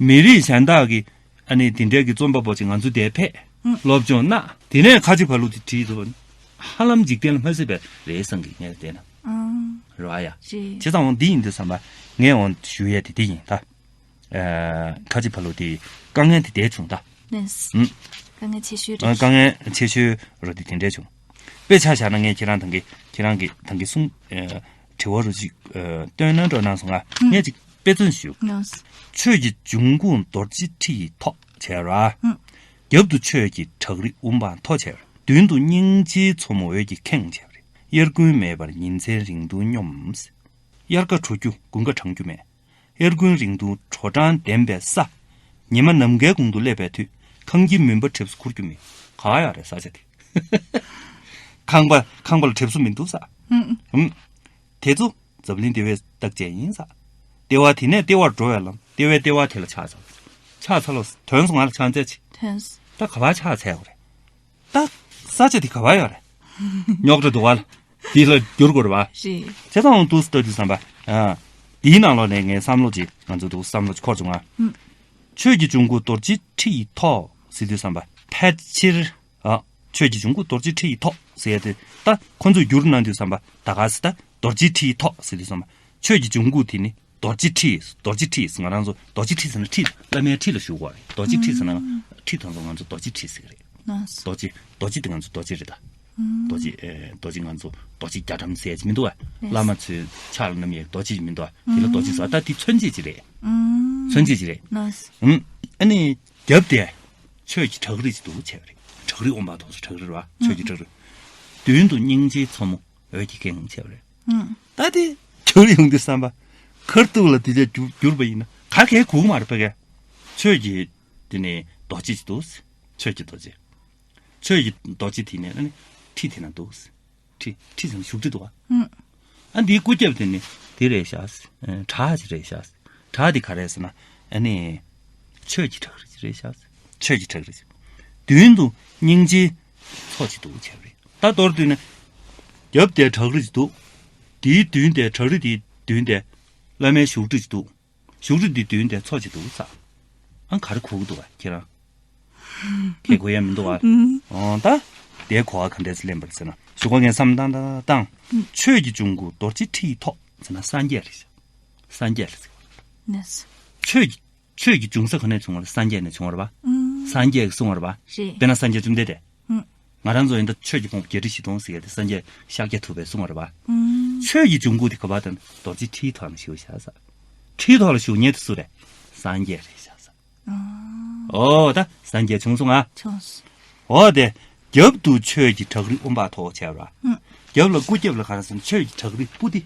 མི་རིགས་གཞན་དག་གིས་ཨ་ནི་དེ་འདྲའི་གི་རྩོམ་པ་པོ་ཅིག་ང་ཚོ་འདིར་ཕེབས། ཨང་། སློབ་སྦྱོང་གནང་། དེ་ནས་ཁ་ཆེ་ཕ་ལུ་དེ་བྲིས་ཐུབ་པ་ནི། ཧ་ལམ་འཇིག་རྟེན་ལ་མ་སྲིད་པ་རེད་བསམ་གི་ངས་བལྟས་ན། ཨང་། རེད་པ་ཡ། རེད། བྱས་ཙང་འོང་འདི་ཡིན་དུས་ཙམ་པ། ངས་འོང་ཞུ་ཡས་དེ་འདི་ཡིན་ད། ཨ། ཁ་ཆེ་ཕ་ལུ་དེ་དཀའ་ངལ་དེ་འདྲ་བྱུང་ད། ལགས་སོ། ཨུམ། དཀའ་ངལ་ཆེ་ཤོས་ཨ། རེད། དཀའ་ངལ་ཆེ་ཤོས་རོ་དེ་དེ་འདྲ་བྱུང་། དཔེ་ཆ་བཞག་ན་ངས་ཁྱེད་རང་ཐང་གི་ཁྱེད་རང་གི་ཐང་གི་གསུང་ཨ། དྲི་བ་རོ་ཅིག་ཨ། སྟོན་ན་འགྲོ་གནང་སོང་ང་། ཨུམ། ངས་ཅིག་དཔེ་མཚོན་ཞུ། ལགས་སོ། ཆོས་ཀྱི་འབྱུང་ཁུངས་རྡོ་རྗེ་ཁྲི་ཡི་ཐོག་བྱས་ར། ཨུམ། རྒྱབ་ཏུ་ཆོས་ཀྱི་བྲག་རི་དབུ་འཕང་མཐོ་བྱས་པ་རེད། མདུན་དུ་སྙིང་རྗེའི་མཚོ་མོ་འོད་ཀྱིས་ཁེངས་བྱས་པ་རེད། དབྱར་དགུན་མེད་པར་ཉིན་མཚན་རིང་ཐུང་སྙོམས། དབྱར་ཁ་དྲོ་རྒྱུ་དགུན་ཁ་གྲང་རྒྱུ་མེད། དབྱར་དགུན་རིང་ཐུང་དྲོ་གྲང་ལྡན་པའི་ས། ཉི་མ་ནམ་མཁའི་གུང་དུ་སླེབས་པའི་དུས་ཁང་ཁྱིམ་མུན་པ་གྲིབ་སོ་འཁུར་རྒྱུ་མེད། ག་པར་ཡོད་རེད་ས་ཆ་དེ། ཁང་པ་ཁང་པ་ལ་གྲིབ་སོ་མི་འདུག་ས། ཨུམ། དེ་ཚོ་འཛམ་གླིང་ལྟེ་བའི་བརྟག་དཔྱད་ཡིན་ས། ལྟེ་བ་དེ་ནས་ལྟེ་བར་འགྲོ་བའི་ལམ་ལྟེ་བའི་ལྟེ་བ་དེ་ལ་ཕྱག་འཚལ། ཕྱག་འཚལ་ལོ། དོན་སོང་ང་ལ་ཕྱག་འཚལ་ཅིག་དོན་སོང་། ད་ག་པར་ཕྱག་འཚལ་དགོས་རེད། ད་ས་ཆ་དེ་ག་པར་ཡོད་རེད། རྙོག་དྲ་འདུག་བ་ལ། དེ་ལ་བསྒྱུར་དགོས་རེད་བ། རེད། བྱས་ཙང་འོང་དུས་ལྟ་དུས་བསམ་པ། ཨ། དེའི་ནང་ལོགས་ནས་ངས་བསམ་བློ་ཅིག་ང་ཚོ་འདུག་བསམ་བློ་ཅིག་འཁོར་བྱུང་ང་། ཨུམ། ཆོས་ཀྱི་འབྱུང་ཁུངས་རྡོ་རྗེ་ཁྲི་ཡི་ཐོག་ཟེར་དུས་བསམ་པ་ཕལ་ཆེར། ཨ། ཆོས་ཀྱི་འབྱུང་ཁུངས་རྡོ་རྗེ་ཁྲི་ཡི་ཐོག་ཟེར་ཡ་དེ་ད་ཁོ་ཚོས་བསྒྱུར་གནང་དུས་བསམ་པ་ད་ག་ཟེར་ད་རྡོ་རྗེ་ཁྲི་ཡི་ཐོག་ཟེར་དུས་བསམ་པ་ཆོས་ཀྱི་འབྱུང་ཁུངས་དེ་ནི། རྡོ་རྗེ་ཁྲི། རྡོ་རྗེ་ཁྲི་ཟེར་ང་རང་ཚོ་རྡོ་རྗེ་ཁྲི་ཟེར་ན་ཁྲི་བླ་མའི་ཁྲི་ལ་ཞུ་དགོས་རེད། རྡོ་རྗེ་ཁྲི་ཟེར་ན་ཁྲི་དེ་ཚོ་ང་ཚོ་རྡོ་རྗེ་ཁྲི་ཟེར་གི་རེད། ལགས་སོ། རྡོ་རྗེ། རྡོ་རྗེ་དེ་ང་ཚོ་རྡོ་རྗེ་རེད་ད། རྡོ་རྗེ། ཨེ། རྡོ་རྗེ་ང་ཚོ་རྡོ་རྗེ་རྒྱ་གྲམ་ཟེར་ཡ་ཅིག་མི་འདུག་བ། ལགས། བླ་མ་ཚོའི་ཕྱག་ལ་བསྣམས་ཡས་རྡོ་རྗེ་ཅིག་མི་འདུག་བ། དེ་ལ་རྡོ་རྗེ་ཟེར་ད་དེ་མཚོན་བྱེད་ཅིག་རེད། མཚོན་བྱེད་ཅིག་རེད། ལགས་སོ། ཨུམ། ཨ་ནི་རྒྱབ་དེ་ཆོས་ཀྱི་བྲག་རི་ཅིག་འདུག་བྱས་པ་རེད། བྲག་རི་དབུ་འཕང་མཐོ་ས་བྲག་རི་རེད་བ། ཆོས་ཀྱི་བྲག་རི། མདུན་དུ་སྙིང་རྗེའི་མཚོ་མོ། འོད་ཀྱིས་ཁེངས་བྱས་པ་རེད། ཨང་། ད་དེ་བསྒྱུར་ཡོང་དུས་བསམ་པ། ཁ་ཐུག་ལ་དེ་ལས་བསྒྱུར་བསྒྱུར་བ་ཡིན་ན་ག་གེ་གོ་གི་མ་རེད་ཕ་གི། ཆོས་ཀྱི་དེ་ནས་རྡོ་རྗེ་ཅིག་འདུག་ཆོས་ཀྱི་རྡོ་རྗེ། ཆོས་ཀྱི་རྡོ་རྗེ་དེ་ནས་ཨ་ནི་ཁྲི་དེ་ན་འདུག་ཁྲི་ཁྲི་ཟེར་ན་བཞུགས་ཁྲི་འདུག་བ། ཨང་། ཨ་འདིའི་སྐུ་རྒྱབ་དེ་ནི་དེ་རེད་ཤག་བྲག་ཅིག་རེད་ཤག་བྲག་དེ་ག་རེ་ཟེར་ན་ཨ་ནི་ཆོས་ཀྱི་བྲག་རི་ཅིག་རེད་ཤག་ཆོས་ཀྱི་བྲག་རི་ཅིག་མདུན་དུ་སྙིང་རྗེའི་མཚོ་ཅིག་འདུག་བྱས་པ་རེད། ད་མདོར་བསྡུས་ན། རྒྱབ་དེར་བྲག་རི་ཅིག་འདུག་དེའི་མདུན་དེར་བྲག་རི་དེའི་མདུན་དེར་བླ་མའི་བཞུགས་ཁྲི་ཅིག་འདུག་བཞུགས་ཁྲི་དེའི་མདུན་དེར་མཚོ་ཅིག་འདུག་ས། ཨང་ག་རེ་གོ་གི་འདུག་བ་ཁྱེད་རང་། ཁྱེད་གོ་ཡ་མི་འདུག་བ། ཨང་། ཨོ་ད། དེའི་གོ་བ་ག་འདྲས་སེ་ལེན་པར་ཟེར་ན་གཞུག་ག་ངས་བསམ་བཏང་བཏང་བཏང་། ཆོས་ཀྱི་འབྱུང་ཁུངས་རྡོ་རྗེ་ཁྲི་ཡི་ཐོག་ཟེར་ན་སངས་རྒྱས་རེད་ཤག་སངས་རྒྱས་རེད་ཟེར་བ། ལགས་སོ། ཆོས་ཀྱི་ཆོས་ཀྱི་འབྱུང་ས་ག་ནས་བྱུང་བ་རེད། སངས་རྒྱས་ནས་བྱུང་བ་རེད་པ། ཨང་། སངས་རྒྱས་ཀྱིས་གསུངས་པ་རེད་པ། རེད། དཔེར་ན་སངས་རྒྱས་བཅོམ་ལྡན་འདས། ཨང་། ང་རང་ཚོ་ཡིན་ད་ཆོས་ཀྱི་ཕུང་པོ་བརྒྱད་ཁྲི་བཞི་སྟོང་ཟེར་ཡ་དེ་སངས་རྒྱས་ཤཱཀྱ་ཐུབ་པས་གསུངས་པ་རེད་པ། ཨང་། ཆོས་ཀྱི་འབྱུང་ཁུངས་དེ་ག་པར་དང་རྡོ་རྗེ་ཁྲིའི་ཐོག་ནས་བཞུགས་ཤག་ས། ཁྲིའི་ཐོག་ལ་བཞུགས་མཁན་དེ་སུ་རེད། སངས་རྒྱས་རེད་ཤག་ས། ཨང་། ཨོ་ད་སངས་རྒྱས་བྱུང་སོང་ང་། བྱུང་སོང་། ཨོ་དེ། རྒྱབ་ཏུ་ཆོས་ཀྱི་བྲག་རི་དབུ་འཕང་མཐོ་བྱས་པ། ཨང་། རྒྱབ་ལ་སྐུ་རྒྱབ་ལ་ག་རེ་ཟེར་ན་ཆོས་ཀྱི་བྲག་རི་སྤུ་ལྡེ།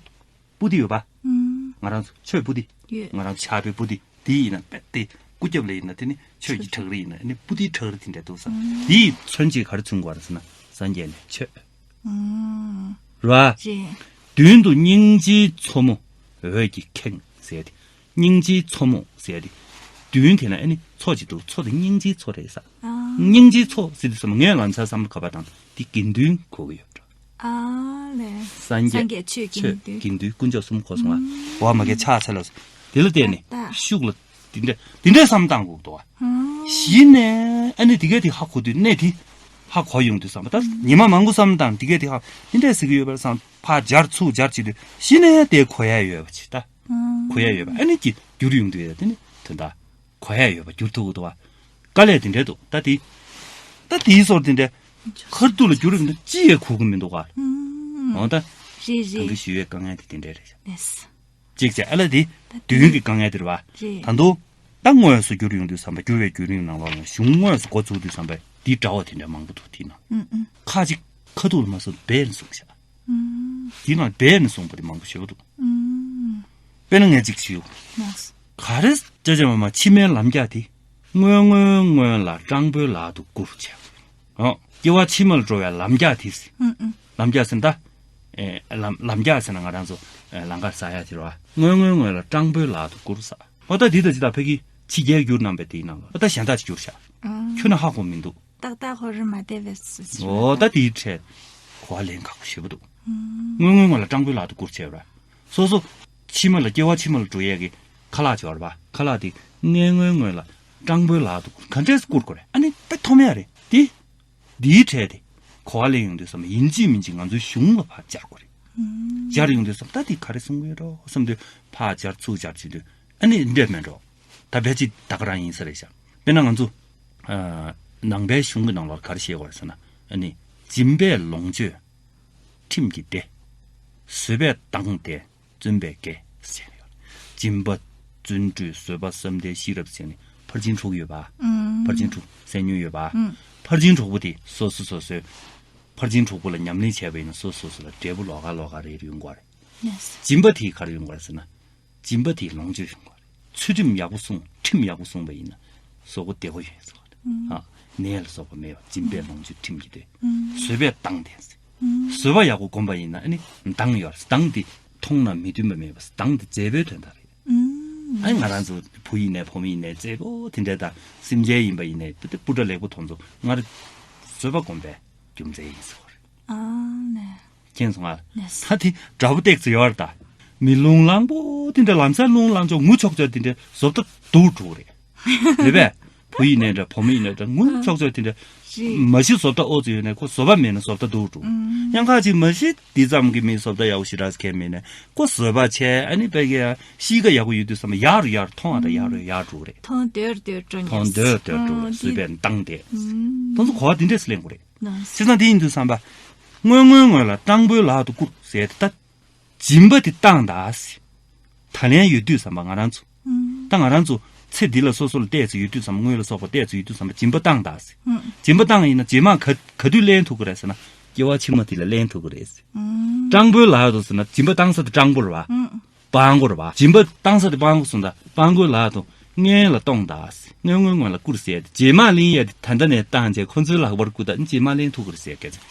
སྤུ་ལྡེ་ཡོད་པ། ཨང་། ང་རང་ཚོ་ཆོས་སྤུ་ལྡེ། ཡོད། ང་རང་ཚོ་ཕྱག་དཔེ་སྤུ་ལྡེ་དེ་ཡིན་ན་དཔེ་དེ་སྐུ་རྒྱབ་ལ་ཡིན་ན་དེ་ནི་ཆོས་ཀྱི་བྲག་རི་ཡིན་ན་ནི་སྤུ་ལྡེའི་བྲག་རི་དེ་འདྲ་འདུག་ས། ཨང་། དེ་ཡི་མཚོན་བྱེད་ག་རེ་མཚོན་དགོས་རེད་ཟེར་ན་སངས་རྒྱས་ནས་ཆོས། ཨང་། རེད་བ། རེད། མདུན་དུ་སྙིང་རྗེའི་མཚོ་མོ་འོད་ཀྱིས་ཁེངས་ཟེར་ཏེ། སྙིང་རྗེའི་མཚོ་མོ་ཟེར་ཏེ། མདུན་དེ་ན་ཨ་ནི་མཚོ་ཅིག་འདུག་མཚོ་དེ་སྙིང་རྗེའི་མཚོ་རེད་ས། ཨང་། སྙིང་རྗེའི་མཚོ་ཟེར་དུས་ཙམ་ངས་ལམ་སང་བསམ་བློ་ག་པར་བཏང་དེ་དགེ་འདུན་གོ་གི་ཡོད་འགྲོ། ཨ་ལས། སངས་རྒྱས། སངས་རྒྱས་ཆོས་དགེ་འདུན། དགེ་འདུན་དཀོན་མཆོག་གསུམ་གོ་སོང་ང་། ཨང་། འོ་མ་གེ་ཕྱག་འཚལ་ལོ། དེ་ལ་བརྟེན་ནས་ད་ཤུགས་ལ་དེ་འདྲ་དེ་འདྲའི་བསམ་བཏང་དགོས་འདུག་བ། ཨང་། གཞི་ནས་ཨ་ནི་དེ་གས་དེ་ཧ་གོ་དུས་གནད་དེ་ཧ་གོ་ཡོང་དུས་བསམ་པ་ད་ཉི་མ་མང་པོ་བསམ་བཏང་དེ་གས་དེ་ཧ་དེ་འདྲས་ཟེར་གི་ཡོད་པར་བསམ་ཕར་སྦྱར་ཚུར་སྦྱར་བྱེད་དུས་གཞི་ནས་དེ་གོ་ཡ་ཡོད་པ་ཅིག་ད། ཨང་། གོ་ཡ་ཡོད་པ་ཨ་ནི་ཀྱི་འགྱུར་ཡོང་དུས་ཡ་དེ་ནི་དོན་དག་གོ་ཡ་ཡོད་པ་འགྱུར་ཐུབ་ཀྱི་འདུག་བ། དཀའ་ལས་དེ་འདྲས་འདུག་ད་དེ། ད་དེའི་སོར་དེ་འདྲས་ཁར་ཐུག་ལ་འགྱུར་ཡོང་དུས་ཅི་ཡས་གོ་གི་མི་འདུག་ག་ཨང་། འོ་ད། རེད་རེད། གང་གི་ཞུ་ཡས་དཀའ་ངལ་དེ་དེ་འདྲས་རེད་ཤག་ལགས། གཅིག་བྱས་ཨ་ལ་དེ་མདུན་གྱི་དཀའ་ངལ་དེ་རེད་བ། རེད། ད་དུང་། ད་དངོས་སུ་བསྒྱུར་ཡོང་དུས་བསམ་པ་བསྒྱུར་བའི་བརྒྱུད་རིམ་ནང་ལོགས་ལ་གཞུང་དངོས་སུ་འགོ་ཚུགས་དུས་བསམ་པ་འདི་འདྲ་བ་དེ་འདྲ་མང་པོ་འདུག་དེའི་ནང་། ཨང་ཨང་། ཁ་ཅིག་ཁ་ཐུག་ལ་མ་སོང་སྦས་ནས་གསུངས་ཤག་ཨང་། དེའི་ནང་སྦས་ནས་གསུངས་པ་དེ་མང་པོ་ཞེ་པོ་འདུག་ཨང་། དཔེར་ན་ངས་གཅིག་ཞུ། ལགས། ག་རེ་ཅ་ཅ་མ་མ་ཕྱི་མའི་ལམ་རྒྱགས་དེ། སྔོན་སྔོན་སྔོན་ལ་སྤྲང་པོའི་ལག་ཏུ་བསྐུར་བྱས། ཨོ། སྐྱེ་བ་ཕྱི་མར་འགྲོ་བའི་ལམ་རྒྱགས་དེ། ཨང་ཨང་། ལམ་རྒྱགས་ཟེར་ན་ད། ཨེ། ལམ་ལམ་རྒྱགས་ཟེར་ན་ང་རང་ཚོ་ཨེ། ལམ་ཁར་ཟ་ཡ་དེ་རེད་བ། སྔོན་སྔོན་སྔོན་ལ་སྤྲང་པོའི་ལག་ཏུ་བསྐུར་ས། ཨོ་ད་དེ་ད་ཅི་ད་ཕ་གི་ཕྱི་རྒྱལ་བསྒྱུར་གནང་པའི་དེའི་ནང་ལ་ཨོ་ད་གཞན་དག་ཅིག་བསྒྱུར་ཤག་ཨང་། ཁྱོད་ན་ཧ་གོ་མི་འདུག་ཏག་ཏག་ཧོར་རི་མ་བདེ་བས་སུ་ཨོ་ད་དེའི་ཕྲད་གོ་བ་ལེན་ཁག་པོ་ཞེ་པོ་འདུག་ཨང་། སྔོན་སྔོན་སྔོན་ལ་སྤྲང་པོའི་ལག་ཏུ་བསྐུར་བྱས་ར། སོ་སོ། ཕྱི་མ་ལ་སྐྱེ་བ་ཕྱི་མ་ལ་འགྲོ་ཡས་ཀྱི་ཁ་ལག་ཅིག་ཡོད་རེད་པ། ཁ་ལག་དེ་སྔོན་སྔོན་སྔོན་ལ་སྤྲང་པོའི་ལག་ཏུ་ག་འདྲས་བསྐུར་དགོས་རེད། ཨ་ནི་དཔེ་མཐོ་དམན་རེད་དེ། འདིའི་གྲས་དེ་གོ་བ་ལེན་ཡོང་དུས་ཙམ་ཡིན་གཅིག་མིན་གཅིག་ང་ཚོའི་གཞུང་ལ་ཕར་སྦྱར་དགོས་རེད། སྦྱར་ཡོང་དུས་ཙམ་ད་དེ་ག་རེ་གསུང་གི་ཡོད་འགྲོ་བསམ་དུས་ཕར་སྦྱར་ཚུར་སྦྱར་བྱེད་དུས་ཨ་ནི་འདྲས་མེད་འགྲོ། ད་ཕལ་ཆེར་ད་ག་རང་ཡིན་ས་རེད་ཤག་དཔེར་ན་ང་ཚོ་ཨ། ནང་པའི་གཞུང་གི་ནང་ལོགས་ག་རེ་བཤད་དགོས་རེད་ཟེར་ན་ཨ་ནི་སྦྱིན་པས་ལོངས་སྤྱོད་ཁྲིམས་ཀྱི་སྡེ། བཟོད་པས་སྡང་སྟེ་བརྩོན་པས་དགེ་ཟེར་ནས་ཡོད། སྦྱིན་པ་བརྩོན་འགྲུས་བཟོད་པ་བསམ་གཏན་ཤེས་རབ་ཟེར་ནས་ ཕར་ཕྱིན་དྲུག་ཡོད་པ། ཕར་ཕྱིན་དྲུག་གསལ་ཉུང་ཡོད་པ། ཕར་ཕྱིན་དྲུག་པོ་དེ་སོ་སོ་སོ་སོའི་ཕར་ཕྱིན་དྲུག་པོ་ལ་ཉམས་ལེན་བྱས་པ་ཡིན་ན་སོ་སོ་སོ་ལ་འབྲས་བུ་ལོགས་ཀ་ལོགས་ཀ་རེ་རེ་ཡོང་གི་རེད། སྦྱིན་པ་དེ་ག་རེ་ཡོང་གི་རེད་ཟེར་ན། སྦྱིན་པ་དེ་ལོངས་སྤྱོད་ཡོང་གི་རེད། ཚུལ་ཁྲིམས་ཡག་པོ་སྲུང་། ཁྲིམས་ཡག་པོ་སྲུང་བ་ཡིན་ན་གཟུགས་པོ་བདེ་པོ་ཡོང་གི་རེད། ཨ། ནད་ལ་སོགས་པ་མེད་པ་སྦྱིན་པས་ལོངས་སྤྱོད་ཁྲིམས་ཀྱིས་བདེ། བཟོད་པས་མདངས་ལྡན། བཟོད་པ་ཡག་པོ་བསྒོམས་པ་ཡིན་ན་ཨ་ནི་མདངས་ཡོད་རེད། མདངས་དེ་མཐོང་ན་མི་མཐུན་པ་མེད་པ། མདངས་དེ་མཛེས་པོའི་དོན་དག་རེད། ཨ་ནི་ང་རང་ཚོ་བུ་ཡིན་ནའི་བུ་མོ་ཡིན་ནའི་མཛེས་པོ་དེ་འདྲ་དང་སེམས་ཅན་ཡིན་པ་ཡིན་ནའི་དེ་སྤུ་གྲ་ལེགས་པོ་དེ་ཚོ་སྔར་བཟོད་པ་བསྒོམས་པའི་རྒྱུ་མཚན་ཡིན་ཟེར་བ་རེད། ཨ་ནི། མཁྱེན་སོང་ང་། ལགས་སོ། ད་དེ་འདྲ་པོ་ཏོག་ཙམ་ཡོད་རེད་ད། མི་རླུང་ལངས་པོ་དེ་འདྲ་ལམ་སང་རླུང་ལངས་ཆོག་ངུ་ཆོག་ཆོག་དེ་འདྲ་བཟོ་ལྟ་སྡུག་འགྲོ་གི་རེད། རེད་པས། བུ་ཡིན་ནའི་འདྲ་བུ་མོ་ཡིན་ནའི་འདྲ་ངུ་ཆོག་ཆོག་དེ་འདྲ། རེད། མ་གཞི་བཟོ་ལྟ་ཨོ་ཙི་ཡོད་ནའི་ཁོ་བཟོད་པ་མེད་ན་བཟོ་ལྟ་སྡུག་འགྲོ། ཡང་ཁ་ཅིག་མ་གཞི་འདི་ཙམ་གྱི་མི་བཟོ་ལྟ་ཡག་པོ་ཞེ་དྲག་མཁན་མེད་ནའི་ཁོ་བཟོད་པ་ཆེ། ཨ་ནི་དཔེ་གི་གཤིས་ཀ་ཡག་པོ་ཡོད་དུས་ཙམ་པ་ཡག་རུ་ཡག་རུ་མཐོང་བ་དང་ཡག་རུ་ཡག་འགྲོ་གི་རེད། མཐོང་འདོད་འདོད་འགྲོ་མཐོང་འདོད་འདོད་འགྲོ་བཟོད་པས་མདངས་ཏེ། དེ་ཚོ་གོ་བ་འདི་འདྲས་སུ་ལེན་དགོས་རེད། བྱས་ཙང་དེ་ཡིན་དུས་ཙམ་པ། སྔོན་སྔོན་སྔོན་ལ་སྤྲང་པོའི་ལག་ཏུ་བསྐུར་ཟེར་ཏེ་ད། སྦྱིན་པ་དེ་བཏང་ད་ཟེར། ད་ལན་ཡོད་དུས་ཙམ་པ་ང་རང་ཚོ། ད་ང་རང་ཚོ་ཚེ་འདི་ལ་སོ་སོ་ལ་བལྟས་ཚེ་ཡོད་དུས་ཙམ་པ་དངུལ་ལ་སོགས་པ་བལྟས་ཚེ་ཡོད་དུས་ཙམ་པ་སྦྱིན་པ་བཏང་ད་ཟེར། སྦྱིན་པ་བཏང་ཡིན་ན་རྗེས་མ་ག་ག་དུས་ལེན་ཐུབ་ཀྱི་རེད་ཟེར་ན་སྐྱེ་བ་ཕྱི་མ་དེ་ལ་ལེན་ཐུབ་ཀྱི་རེད་ཟེར། སྤྲང་པོའི་ལག་ཏུ་ཟེར་ན་སྦྱིན་པ་བཏང་ས་དེ་སྤྲང་པོ་རེད་བ། སྤྲང་པོ་རེད་བ། སྦྱིན་པ་བཏང་ས་དེ་སྤྲང་པོ་སོང་ད་སྤྲང་པོའི་ལག་ཏུ་སྔོན་ལ་གཏོང་ད་ཟེར། སྔོན་སྔོན་སྔོན་ལ་བསྐུར་ཟེར་ཏེ་རྗེས་མ་ལེན་ཡ་དེ་ད་ལྟ་ནས་བཏང་བྱས་ཁོ་ཚོའི་ལག་པར་བསྐུར་ད་རྗེས་མ་ལེན་ཐུབ་ཀྱི་རེད་ཟེར་སྐད་ཆ།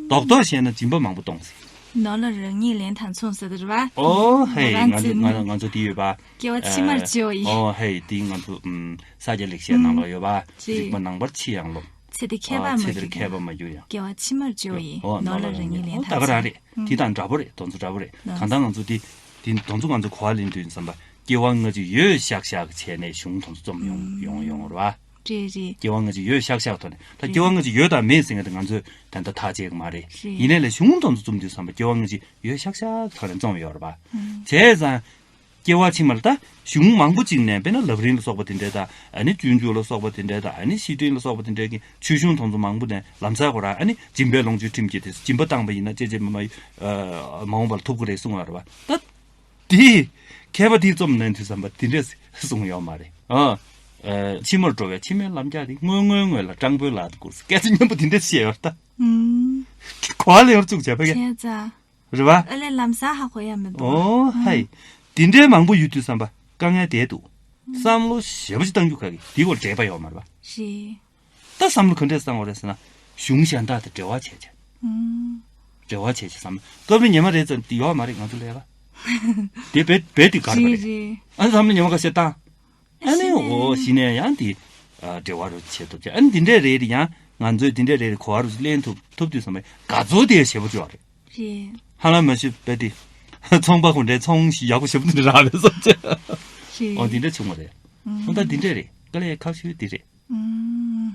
རྡོག་རྡོག་བཤད་ན་སྦྱིན་པ་མང་པོ་གཏོང་ཟེར། ནོར་ལ་རང་ཉིད་ལན་དང་མཚུངས་ཟེར་དེ་རེད་བ། ཨོ་ཧེ། ང་ཚོ་ང་ང་ཚོ་འདི་ཡོད་པ། སྐྱེ་བ་ཕྱི་མར་བརྗེ་བ་ཡིན། ཨོ་ཧེ། འདི་ང་ཚོ་ཨམ་ས་སྐྱ་ལེགས་བཤད་ནང་ལ་ཡོད་པ། རིག་པ་ནང་པར་ཕྱིས་ཡང་རློམ། ཚེ་འདི་ཁྱད་པར་མ་ཚེ་འདིར་གྱུར་ཁྱད་པར་མ་གྱུར་ཡང་། སྐྱེ་བ་ཕྱི་མར་བརྗེ་བ་ཡིན། ཨོ་ནོར་ལ་རང་ཉིད་ལན་ཨོ་ད་དང་ག་རང་མཚུངས། རེད། དེ་དང་འདྲ་པོ་རེད། དོན་ཚོ་འདྲ་པོ་རེད། གང་ལྟར་ང་ཚོ་འདི་འདི་དོན་ཚོ་ང་ཚོ་གོ་བ་ལེན་དུས་བསམ་པ་སྐྱེ་བ་སྔ་ཕྱི་ཡོད་ཤག་ཤག་བྱས་ནས་གཞུང་དོན་ཚོ་རྩོམ་ཡོང་ཡོང་ཡོང་རེད་བ། རེད་རེད། སྐྱེ་བ་སྔ་ཕྱི་ཡོད་ཤག་ཤག་ཐོག་ནས་ད་སྐྱེ་བ་སྔ་ཕྱི་ཡོད་དང་མེད་ཟེར་མཁན་དེ་ང་ཚོས་ད་ལྟ་ཐག་བཅད་ཀྱི་མ་རེད། རེད། ཡིན་ནའི་ལས་གཞུང་དོན་ཚོ་རྩོམ་དུས་བསམ་པ་སྐྱེ་བ་སྔ་ཕྱི་ཡོད་ཤག་ཤག་ཐོག་ནས་རྩོམ་ཡོད་རེད་བ། བྱས་ཙང་། སྐྱེ་བ་ཕྱི་མ་ལ་ད་གཞུང་མང་པོ་ཅིག་ནས་དཔེར་ན་ལམ་རིམ་ལ་སོགས་པ་དེ་འདྲས་དང་ཨ་ནི་སྤྱོད་འཇུག་ལ་སོགས་པ་དེ་འདྲས་དང་ཨ་ནི་བཤེས་སྤྲིང་ལ་སོགས་པ་དེ་འདྲས་ཀྱི་ཆོས་གཞུང་དེ་ཚོ་མང་པོ་ནས་ལམ་སང་ཁོ་རང་ཨ་ནི་སྦྱིན་པས་ལོངས་སྤྱོད་ཁྲིམས་ཀྱིས་དེ་སྦྱིན་པ་བཏང་པ་ཡིན་ན་ཅེ་ཅེ་མ་མ་མ་འོངས་པ་ལ་ཐོབ་ཀྱི་རེད་གསུང་བ་རེད་བ། ད་དེ་མཁས་པ་དེས་རྩོམ་ནན་དུས་བསམ་པ་དེ་འདྲས་གསུང་ཡོད་མ་རེད། ཨ་ཕྱི་མར་འགྲོ་བའི་ཕྱི་མའི་ལམ་རྒྱགས་དེ་སྔོན་སྔོན་སྔོན་ལ་སྤྲང་པོའི་ལག་ཏུ་བསྐུར་སྐད་ཆ་སྙན་པོ་དེ་འདྲས་བཤད་ཡོད་ད། གོ་བ་ལེན་པར་བཅུག་བྱས་པ་གས། བྱས་ཙང་། རེད་བ། ཨ་ལས་ལམ་སང་ཧ་གོ་ཡ་མི་འདུག་ཨོ་ཧའི། འདི་འདྲའི་མང་པོ་ཡོད་དུས་བསམ་པ་དཀའ་ངལ་དེ་འདུག་བསམ་བློ་ཞེ་པོ་ཅིག་བཏང་རྒྱུ་ག་གི་འདི་སྐོར་འབྲེལ་པ་ཡོད་མ་རེད་བ། རེད། ད་བསམ་བློ་ག་འདྲས་བཏང་བ་རེད་ཟེར་ན། གཞུང་གཞན་དག་དང་འབྲེལ་བ་བྱས་བྱས། འབྲེལ་བ་བྱས་བྱས་བསམ་བློ་སྐབས་རེ་ཉི་མ་རེ་ཙམ་འདི་ཡོད་མ་རེད་ང་ཚོ་ལས་ཀ་དེ་བེད་བེད་དེ་ག་རེ་བ་རེད། རེད་རེད། ཨ་ནི་བསམ་བློ་ཉི་མ་ཁ་ཤས་བཏང་། ཨ་ནི་འོ་གཞི་ནས་ཡང་དེ་འབྲེལ་བ་རུ་བྱེད་ཐུབ་ཀྱི། ཨ་ནི་འདི་འདྲས་རེད་ཡང་ང་ཚོས་འདི་འདྲས་རེད་གོ་བ་རུ་ལེན་ཐུབ་ཐུབ་དུས་ཙམ་པའི་དགའ་ཚོར་དེ་ཞེ་པོ་ཅིག་ཡོད་རེད། རེད། ཧ་ལམ་མ་ཤི་བས་དེ་ཚོང་པ་ཁོ་འདྲའི་ཚོང་ཞིག་ཡག་པོ་ཞེ་པོ་འདི་རག་པའི་བཟོ་བྱས། རེད། འོ་འདི་འདྲས་བྱུང་བ་རེད། ཨོ་ད་འདི་འདྲས་རེད་དཀའ་ལས་ཁག་ཤོས་འདི་རེད། ཨུམ།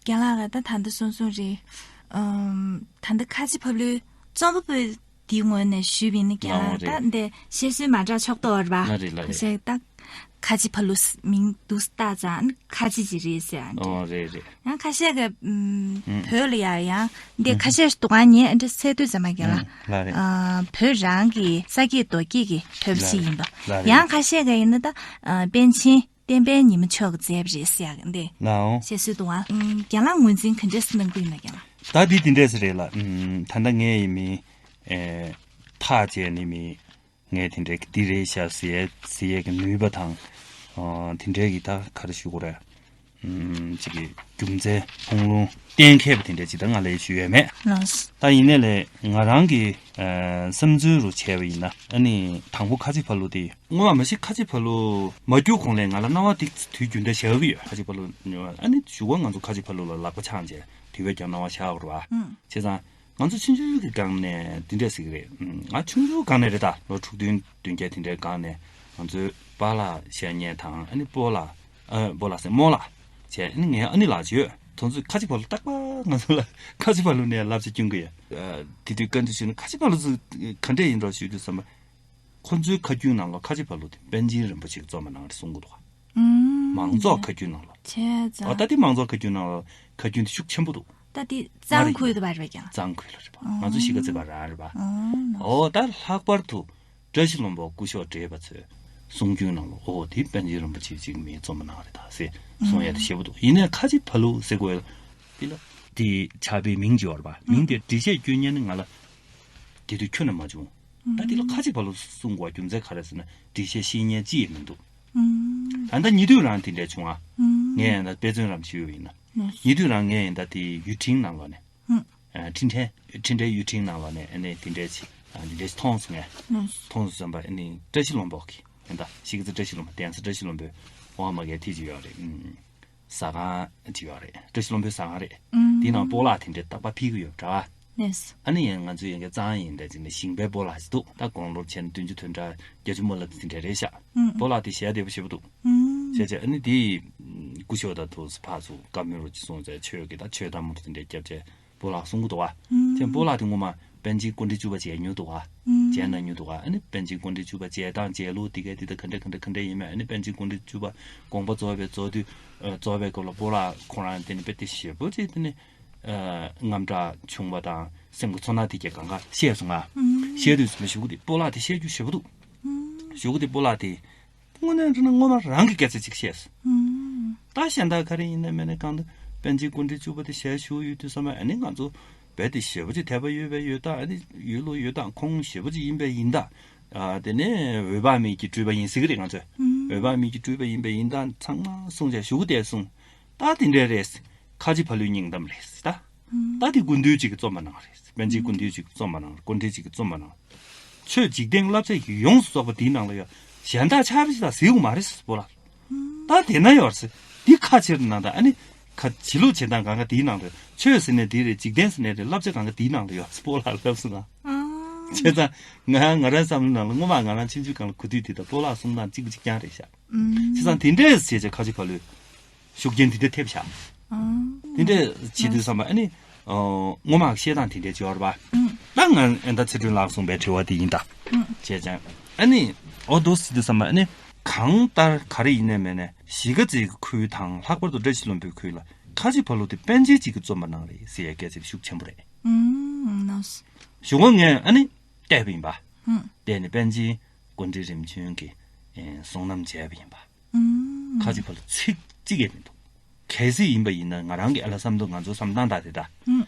རྒན་ལགས་ལ་ད་ད་འདི་གསུང་གསུང་རེད། ཨུམ། ད་འདི་ཁ་ཆེ་ཕ་ལུའི་རྩོམ་པ་པོའི་དེའི་ངོས་ནས་ཞུས་པ་ཡིན་ན་རྒན་ལགས་ད་འདི་བཤད་སྲོལ་མ་འདྲ་ཆོག་ཏོ་རེད་པ། ལ་རེད་ལ་རེད། ཁ་ཤས་ད་ཁ་ཆེ་ཕ་ལུ་མིང་འདུག་བཏགས་ཙང་ཁ་ཆེ་ཅིག་རེད་ཟེར་ཨ་འདྲ། ཨོ་རེད་རེད། ཡང་ཁ་ཤས་ཀྱི་ཨུམ། བོད་ལ་ཡ་ཡང་འདི་ཁ་ཤས་འདུག་ག་ཉན་འདྲ་ཚད་དུས་ཙམ་པ་རྒན་ལགས། ལ་རེད། ཨ་བོད་རང་གི་ས་སྐྱེས་རྡོ་སྐྱེས་ཀྱི་བོད་པ་ཞིག་ཡིན་པ། ལ་རེད། ཡང་ཁ་ཤས་ཀྱི་ཡིན་ན་ད་ཨ་པཎ་ཆེན། བསྟན་པའི་ཉི་མ་མཆོག་གིས་མཛད་པ་རེད་ཟེར་ཡག་འདི། ལའོ། བཤད་སྲོལ་འདུག་ཨ། རྒན་ལགས་ངོས་འཛིན་ག་འདྲས་གནང་གི་ཡིན་ན་རྒན་ལགས། ད་འདི་འདི་འདྲས་རེད་ལ། ད་ལྟ་ངས་ཡིན་མིན། ཐག་བཅད་ནི་མིན། ངས་དེ་འདྲས་ཀྱི་འདི་རེད་ཤག་ཟེར་ཟེར་ཡས་ཀྱི་ནུས་པ་དང་། དེ་འདྲས་ཀྱི་ད་ག་རེ་ཞུ་དགོས་རེད། ཅིག་གི་རྒྱུ་མཚན་ཕུང་ལུང་གཏན་འཁེལ་བ་དེ་འདྲས་ཅིག་ད་ང་ལས་ཞུ་ཡས་མེད། ལགས། ད་ཡིན་ནའི་ལས་ང་རང་གི་བསམ་ཚུལ་རུ་བྱས་པ་ཡིན་ན་ཨ་ནི་དང་པོ་ཁ་ཆེ་ཕ་ལུ་དེ། སྔོན་མ་མ་གཞི་ཁ་ཆེ་ཕ་ལུ་མ་གྱུར་གོང་ལས་ང་ལ་སྣང་བ་ཏིག་ཙི་དུས་རྒྱུན་འདྲ་བཞག་གི་ཡོད། ཁ་ཆེ་ཕ་ལུ་ཨ་ནི་གཞུག་གུ་ང་ཚོ་ཁ་ཆེ་ཕ་ལུ་ལ་ལག་པ་འཆང་བྱས་དུས་བས་ཀྱང་སྣང་བ་བཞག་གི་རེད་བ། བྱས་ཙང་ང་ཚོ་ཆུང་ཆུང་གི་སྒང་ནས་འདི་འདྲ་ཟེར་གི་རེད། ང་ཆུང་ཆུང་སྒང་ནས་རེད་ད་ལོ་དྲུག་བདུན་བདུན་བརྒྱད་དེ་འདྲའི་སྒང་ནས་ང་ཚོའི་པཱ་ལགས་བཤད་མཁན་དང་ཨ་ནི་སྤོ་ལགས་ཨ་སྤོ་ལགས་ཟེར་རྨོ་ལགས་བྱས་ཨ་ནི་ངའི་ཨ་ནེ་ལགས་ཡོད། དེ་ཚོས་ཁ་ཆེ་ཕ་ལུ་རྟག་པར་ང་ཚོ་ལ་ཁ་ཆེ་ཕ་ལུ་ནས་བསླབ་བྱ་སྐྱོན་གི་ཡོད། དེ་དུས་བཀའ་འདྲི་ཞུས་ན་ཁ་ཆེ་ཕ་ལུ་ཚོ་ག་འདྲས་ཡིན་འགྲོ་ཞུས་དུས་ཙམ་པ། ཁོ་ཚོའི་ཁ་རྒྱུན་ནང་ལ་ཁ་ཆེ་ཕ་ལུ་དེ་པཎ་ཆེན་རིན་པོ་ཆེ་གི་རྩོམ་པ་ནང་རེད་གསུང་གི་འདུག་ག་ཨུམ། མང་ཚོགས་ཁ་རྒྱུན་ནང་ལ། བྱས་ཙང་། ཨ་ད་དེ་མང་ཚོགས་ཁ་རྒྱུན་ནང་ལ་ཁ་རྒྱུན་དེ་ཤུགས་ཆེན་པོ་འདུག་ད་དེ་གཙང་ཁུལ་དུ་བར་བས་ཀྱང་། གཙང་ཁུལ་ལ་རེད་པ། ང་ཚོ་གཞིས་ཀ་རྩེ་བ་རང་རེད་པ། ཨོ་ད་ལྷག་པར་དུ་བཀྲ་ཤིས་ལྷུན་པོ་སྐུ་ཞབས་བགྲེས་པ་ཚོས་ གསུང་རྒྱུན་ནང་ལ་ཨོ་དེ་པཎ་ཆེན་རིན་པོ་ཆེ་གཅིག་མིང་རྩོམ་པ་གནང་རེད་ད་ཟེར་གསུང་ཡ་དེ་ཞེ་པོ་འདུག་ཡིན་ནའི་ཁ་ཆེ་ཕ་ལུ་ཟེར་དགོས་ཡ་དེ་ལ་དེ་ཕྱག་དཔེའི་མིང་ཅིག་ཡོད་རེད་པ། མིང་དེ་འགྲེལ་བཤད་སྐྱོན་ཉན་ནི་ང་ལ་དེ་དུས་ཁྱོན་ནས་མ་བྱུང་། ད་དེ་ལ་ཁ་ཆེ་ཕ་ལུ་གསུང་དགོས་རྒྱུ་མཚན་ག་རེ་ཟེར་ན་འགྲེལ་བཤད་ཤེས་མཁན་ཅི་ཡང་མི་འདུག་ད་ལྟ་ཉེ་དུས་རང་དེ་འདྲས་བྱུང་ཨ། ངས་ཡང་ད་དཔེ་མཚོན་རམ་ཞུས་པ་ཡིན་ན། ཉེ་དུས་རང་ངས་ཡང་ད་དེ་ཡུལ་ཕྲན་ནང་ལོགས་ནས། ཨ། འཕྲིན་ཕྲན། འཕྲིན་ཕྲན་ཡུལ་ཕྲན་ནང་ལོགས་ནས་ཨ་ནི་དེ་འདྲས་ཅིག་ཨ་འདི་འདྲས་ཅིག་མཐོང་སོང་ངས། མཐོང་སོང་ཙམ་པ་ཨ་ནི་བཀྲ་ཤིས་ལྷུན་པོ་གི་ཡང་ད་གཞིས་ཀ་རྩེ་བཀྲ་ཤིས་ལྷུན་པོ་གདན་ས་བཀྲ་ཤིས་ལྷུན་པོའི་འོག་མ་གའི་དེ་ཅིག་ཡོད་རེད། ཨུམ། ཟ་ཁང་ཅིག་ཡོད་རེད། བཀྲ་ཤིས་ལྷུན་པོའི་ཟ་ཁང་རེད། དེའི་ནང་སྤོ་ལགས་དེ་འདྲས་རྟག་པར་ཕུལ་གི་ཡོད་འདྲ། ཨ་ནི་ཡང་ང་ཚོའི་ཡང་གི་གཙང་ཡིན་འདྲ་ཅིག་ནས་ཞིང་པའི་སྤོ་ལགས་ཅིག་འདུག་ད་དགུང་ལོ་བྱས་ན་བདུན་ཅུ་དོན་གྲངས་བརྒྱད་ཅུ་མ་ལབ་དེ་འདྲས་རེད་ཤག་སྤོ་ལགས་དེ་ཞལ་བདེ་པོ་ཞེ་པོ་འདུག་བྱས་བྱས་ཨ་ནི་དེ་སྐུ་ཞབས་ད་དུ་ཕར་ཚུར་བཀའ་མོལ་རོགས་ཅིག་གསུངས་ཚེ་ཆོས་ཀྱི་ད་ཆོས་དང་མུ་མཐུད་དེ་འདྲས་བརྒྱབ་བྱས་སྤོ་ལགས་གསུང་གི་འདུག་བ། དེ་སྤོ་ལགས་དེ་ངོ་མ་པཎ་ཆེན་སྐུ་ཕྲེང་བཅུ་པ་མཇལ་མྱོང་འདུག་བ། མཇལ་གནང་མྱོང་འདུག་བ། ཨ་ནི་པཎ་ཆེན་སྐུ་ཕྲེང་བཅུ་པ་མཇལ་སྟངས་མཇལ་ལུགས་དེ་ག་དེ་ད་ག་འདྲ་ག་འདྲ་ག་འདྲ་ཡིན་མིན། ཨ་ནི་པཎ་ཆེན་སྐུ་ཕྲེང་བཅུ་པ་དགོངས་པ་རྫོགས་པའི་རྫོགས་དུས་རྫོགས་པའི་སྐབས་ལ་སྤོ་ལགས་ཁོ་རང་དེ་ནི་དཔེ་དེ་ཞེ་པོ་ཅིག་དེ་ནི་དངངས་སྐྲག་བྱུང་བ་དང་སེམས་ཀྱི་ཚོར་སྣང་དེ་གས་གང་ག་བཤད་སོང་ང་། བཤད་དུས་ཙམ་པ་གཞུག་གུ་དེ་སྤོ་ལགས་དེ་བཤད་རྒྱུ་ཞེ་པོ་འདུག་གཞུག་གུ་དེ་སྤོ་ལགས་དེ། དངོས་གནས་དྲང་གནས་ངོ་མ་རང་གི་སྐད་ཆ་གཅིག་བཤད་སོང་། ད་གཞན་དག་ག་རེ་ཡིན་ན་མེད་ན་གང་ལྟར་པཎ་ཆེན་སྐུ་ཕྲེང་བཅུ་པ་དེ་ཞལ་བཞུགས་ཡོད་དུས་ཙམ་པ་ཨ་ནི་ང་ཚོ་བོད་དེ་ཞེ་པོ་ཅིག་དད་པ་ཡོད་པའི་ཡོད་ད། ཨ་ནི་ཡོད་ལོ་ཡོད་ད་ཁོང་ཞེ་པོ་ཅིག་ཡིན་པའི་ཡིན་ད། ཨ་དེ་ནས་འོད་དཔག་མེད་ཀྱི་སྤྲུལ་པ་ཡིན་ཟེར་གི་རེད་ང་ཚོས། འོད་དཔག་མེད་ཀྱི་སྤྲུལ་པ་ཡིན་པའི་ཡིན་ད་ཚང་མ་གསུངས་བྱས་གཞུག་གུ་དེ་གསུངས། ད་དེ་འདྲས་རེད། ཁ་ཆེ་ཕ་ལུའི་སྙིང་གཏམ་རེད་ད། ད་དེ་སྐུ་མདུན་གཅིག་གིས་རྩོམ་པ་གནང་རེད། པཎ་ཆེན་སྐུ་མདུན་གཅིག་གིས་རྩོམ་པ་གནང་རེད། སྐུ་ཕྲེང་གཅིག་གིས་རྩོམ་པ་གནང་། ཆོས་འཇིག་རྟེན་བསླབ་བྱ་ཡོངས་སུ་རྫོགས་པ་དེའི་ནང་ལ་ཡོད། གཞན་དག་ཆ་རེ་ཞིག་ལ་ཟེར་དགོས་མ་རེད་ཟེར་སྤོ་ལགས། ད་དེ་ན་ཡོད་རེད་ཟེར། འདི་ཁ་ཕྱིར་ན་ད་ཨ་ནི་ཁ་བྱི་ལུགས་བྱེད་སྟངས་གང་ག་དེའི་ནང་རེད། ཆོས་ཟེར་ནས་དེ་རེད། འཇིག་རྟེན་ཟེར་ནས་རེད། བསླབ་བྱ་གང་ག་དེའི་ནང་ལ་ཡོད་ཟེར་སྤོ་ལགས་ལབ་སོང་ང་། བྱས་ཙང་ང་ང་རང་བསམ་བློ་ནང་ལ་སྔོན་མ་ང་རང་ཆུང་ཆུང་སྒང་ལ་གོ་དུས་དེ་ད་སྤོ་ལགས་གསུང་སྟངས་གཅིག་པ་གཅིག་རྐྱང་རེད་ཤག་བྱས་ཙང་དེ་འདྲས་བྱས་བྱས་ཁ་ཆེ་ཕ་ལུའི་ཤུགས་རྐྱེན་དེ་འདྲ་ཐེབས་ཤག་དེ་འདྲ་བྱེད་དུས་ཙམ་པ་ཨ་ནི་ངོ་མ་བཤད་སྟངས་དེ་འདྲ་ཅིག་ཡོད་རེད་པ། ད་ང་ཨེ་ད་ཚེ་སྒྲོན་ལགས་གསུངས་པའི་དྲི་བ་དེ་ཡིན་ད། བྱས་ཙང་ཨ་ནི་འོ་འདུག་ཟེར་དུས་ཙམ་པ་ཨ་ནི་གང་ལྟར་ག་རེ་ཡིན་ནའི་མེད་ནའི་གཞིས་ཀ་རྩེའི་ཁུལ་དང་ལྷག་པར་དུ་བཀྲ་ཤིས་ལྷུན་པོའི་ཁུལ་ལ་ཁ་ཆེ་ཕ་ལུ་དེ་པཎ་ཆེན་གཅིག་གིས་རྩོམ་པ་གནང་རེད་ཟེར་ཡའི་སྐད་ཆ་ཤུགས་ཆེན་པོ་རེད། གཞུག་གུ་ངས་ཨ་ནི་བལྟས་པ་ཡིན་པ། བལྟས་ནས་པཎ་ཆེན་སྐུ་ཕྲེང་རིམ་བྱོན་གྱི་གསུང་རྣམ་མཇལ་བ་ཡིན་པ། ཁ་ཅིག་ཕར་ལ་ཚིག་གཅིག་ཡང་མི་འདུག་གལ་སྲིད་ཡིན་པ་ཡིན་ན་ང་རང་གི་ཨ་ལ་བསམ་འདུག་ང་ཚོ་བསམ་སྟངས་དག་དེ་དག་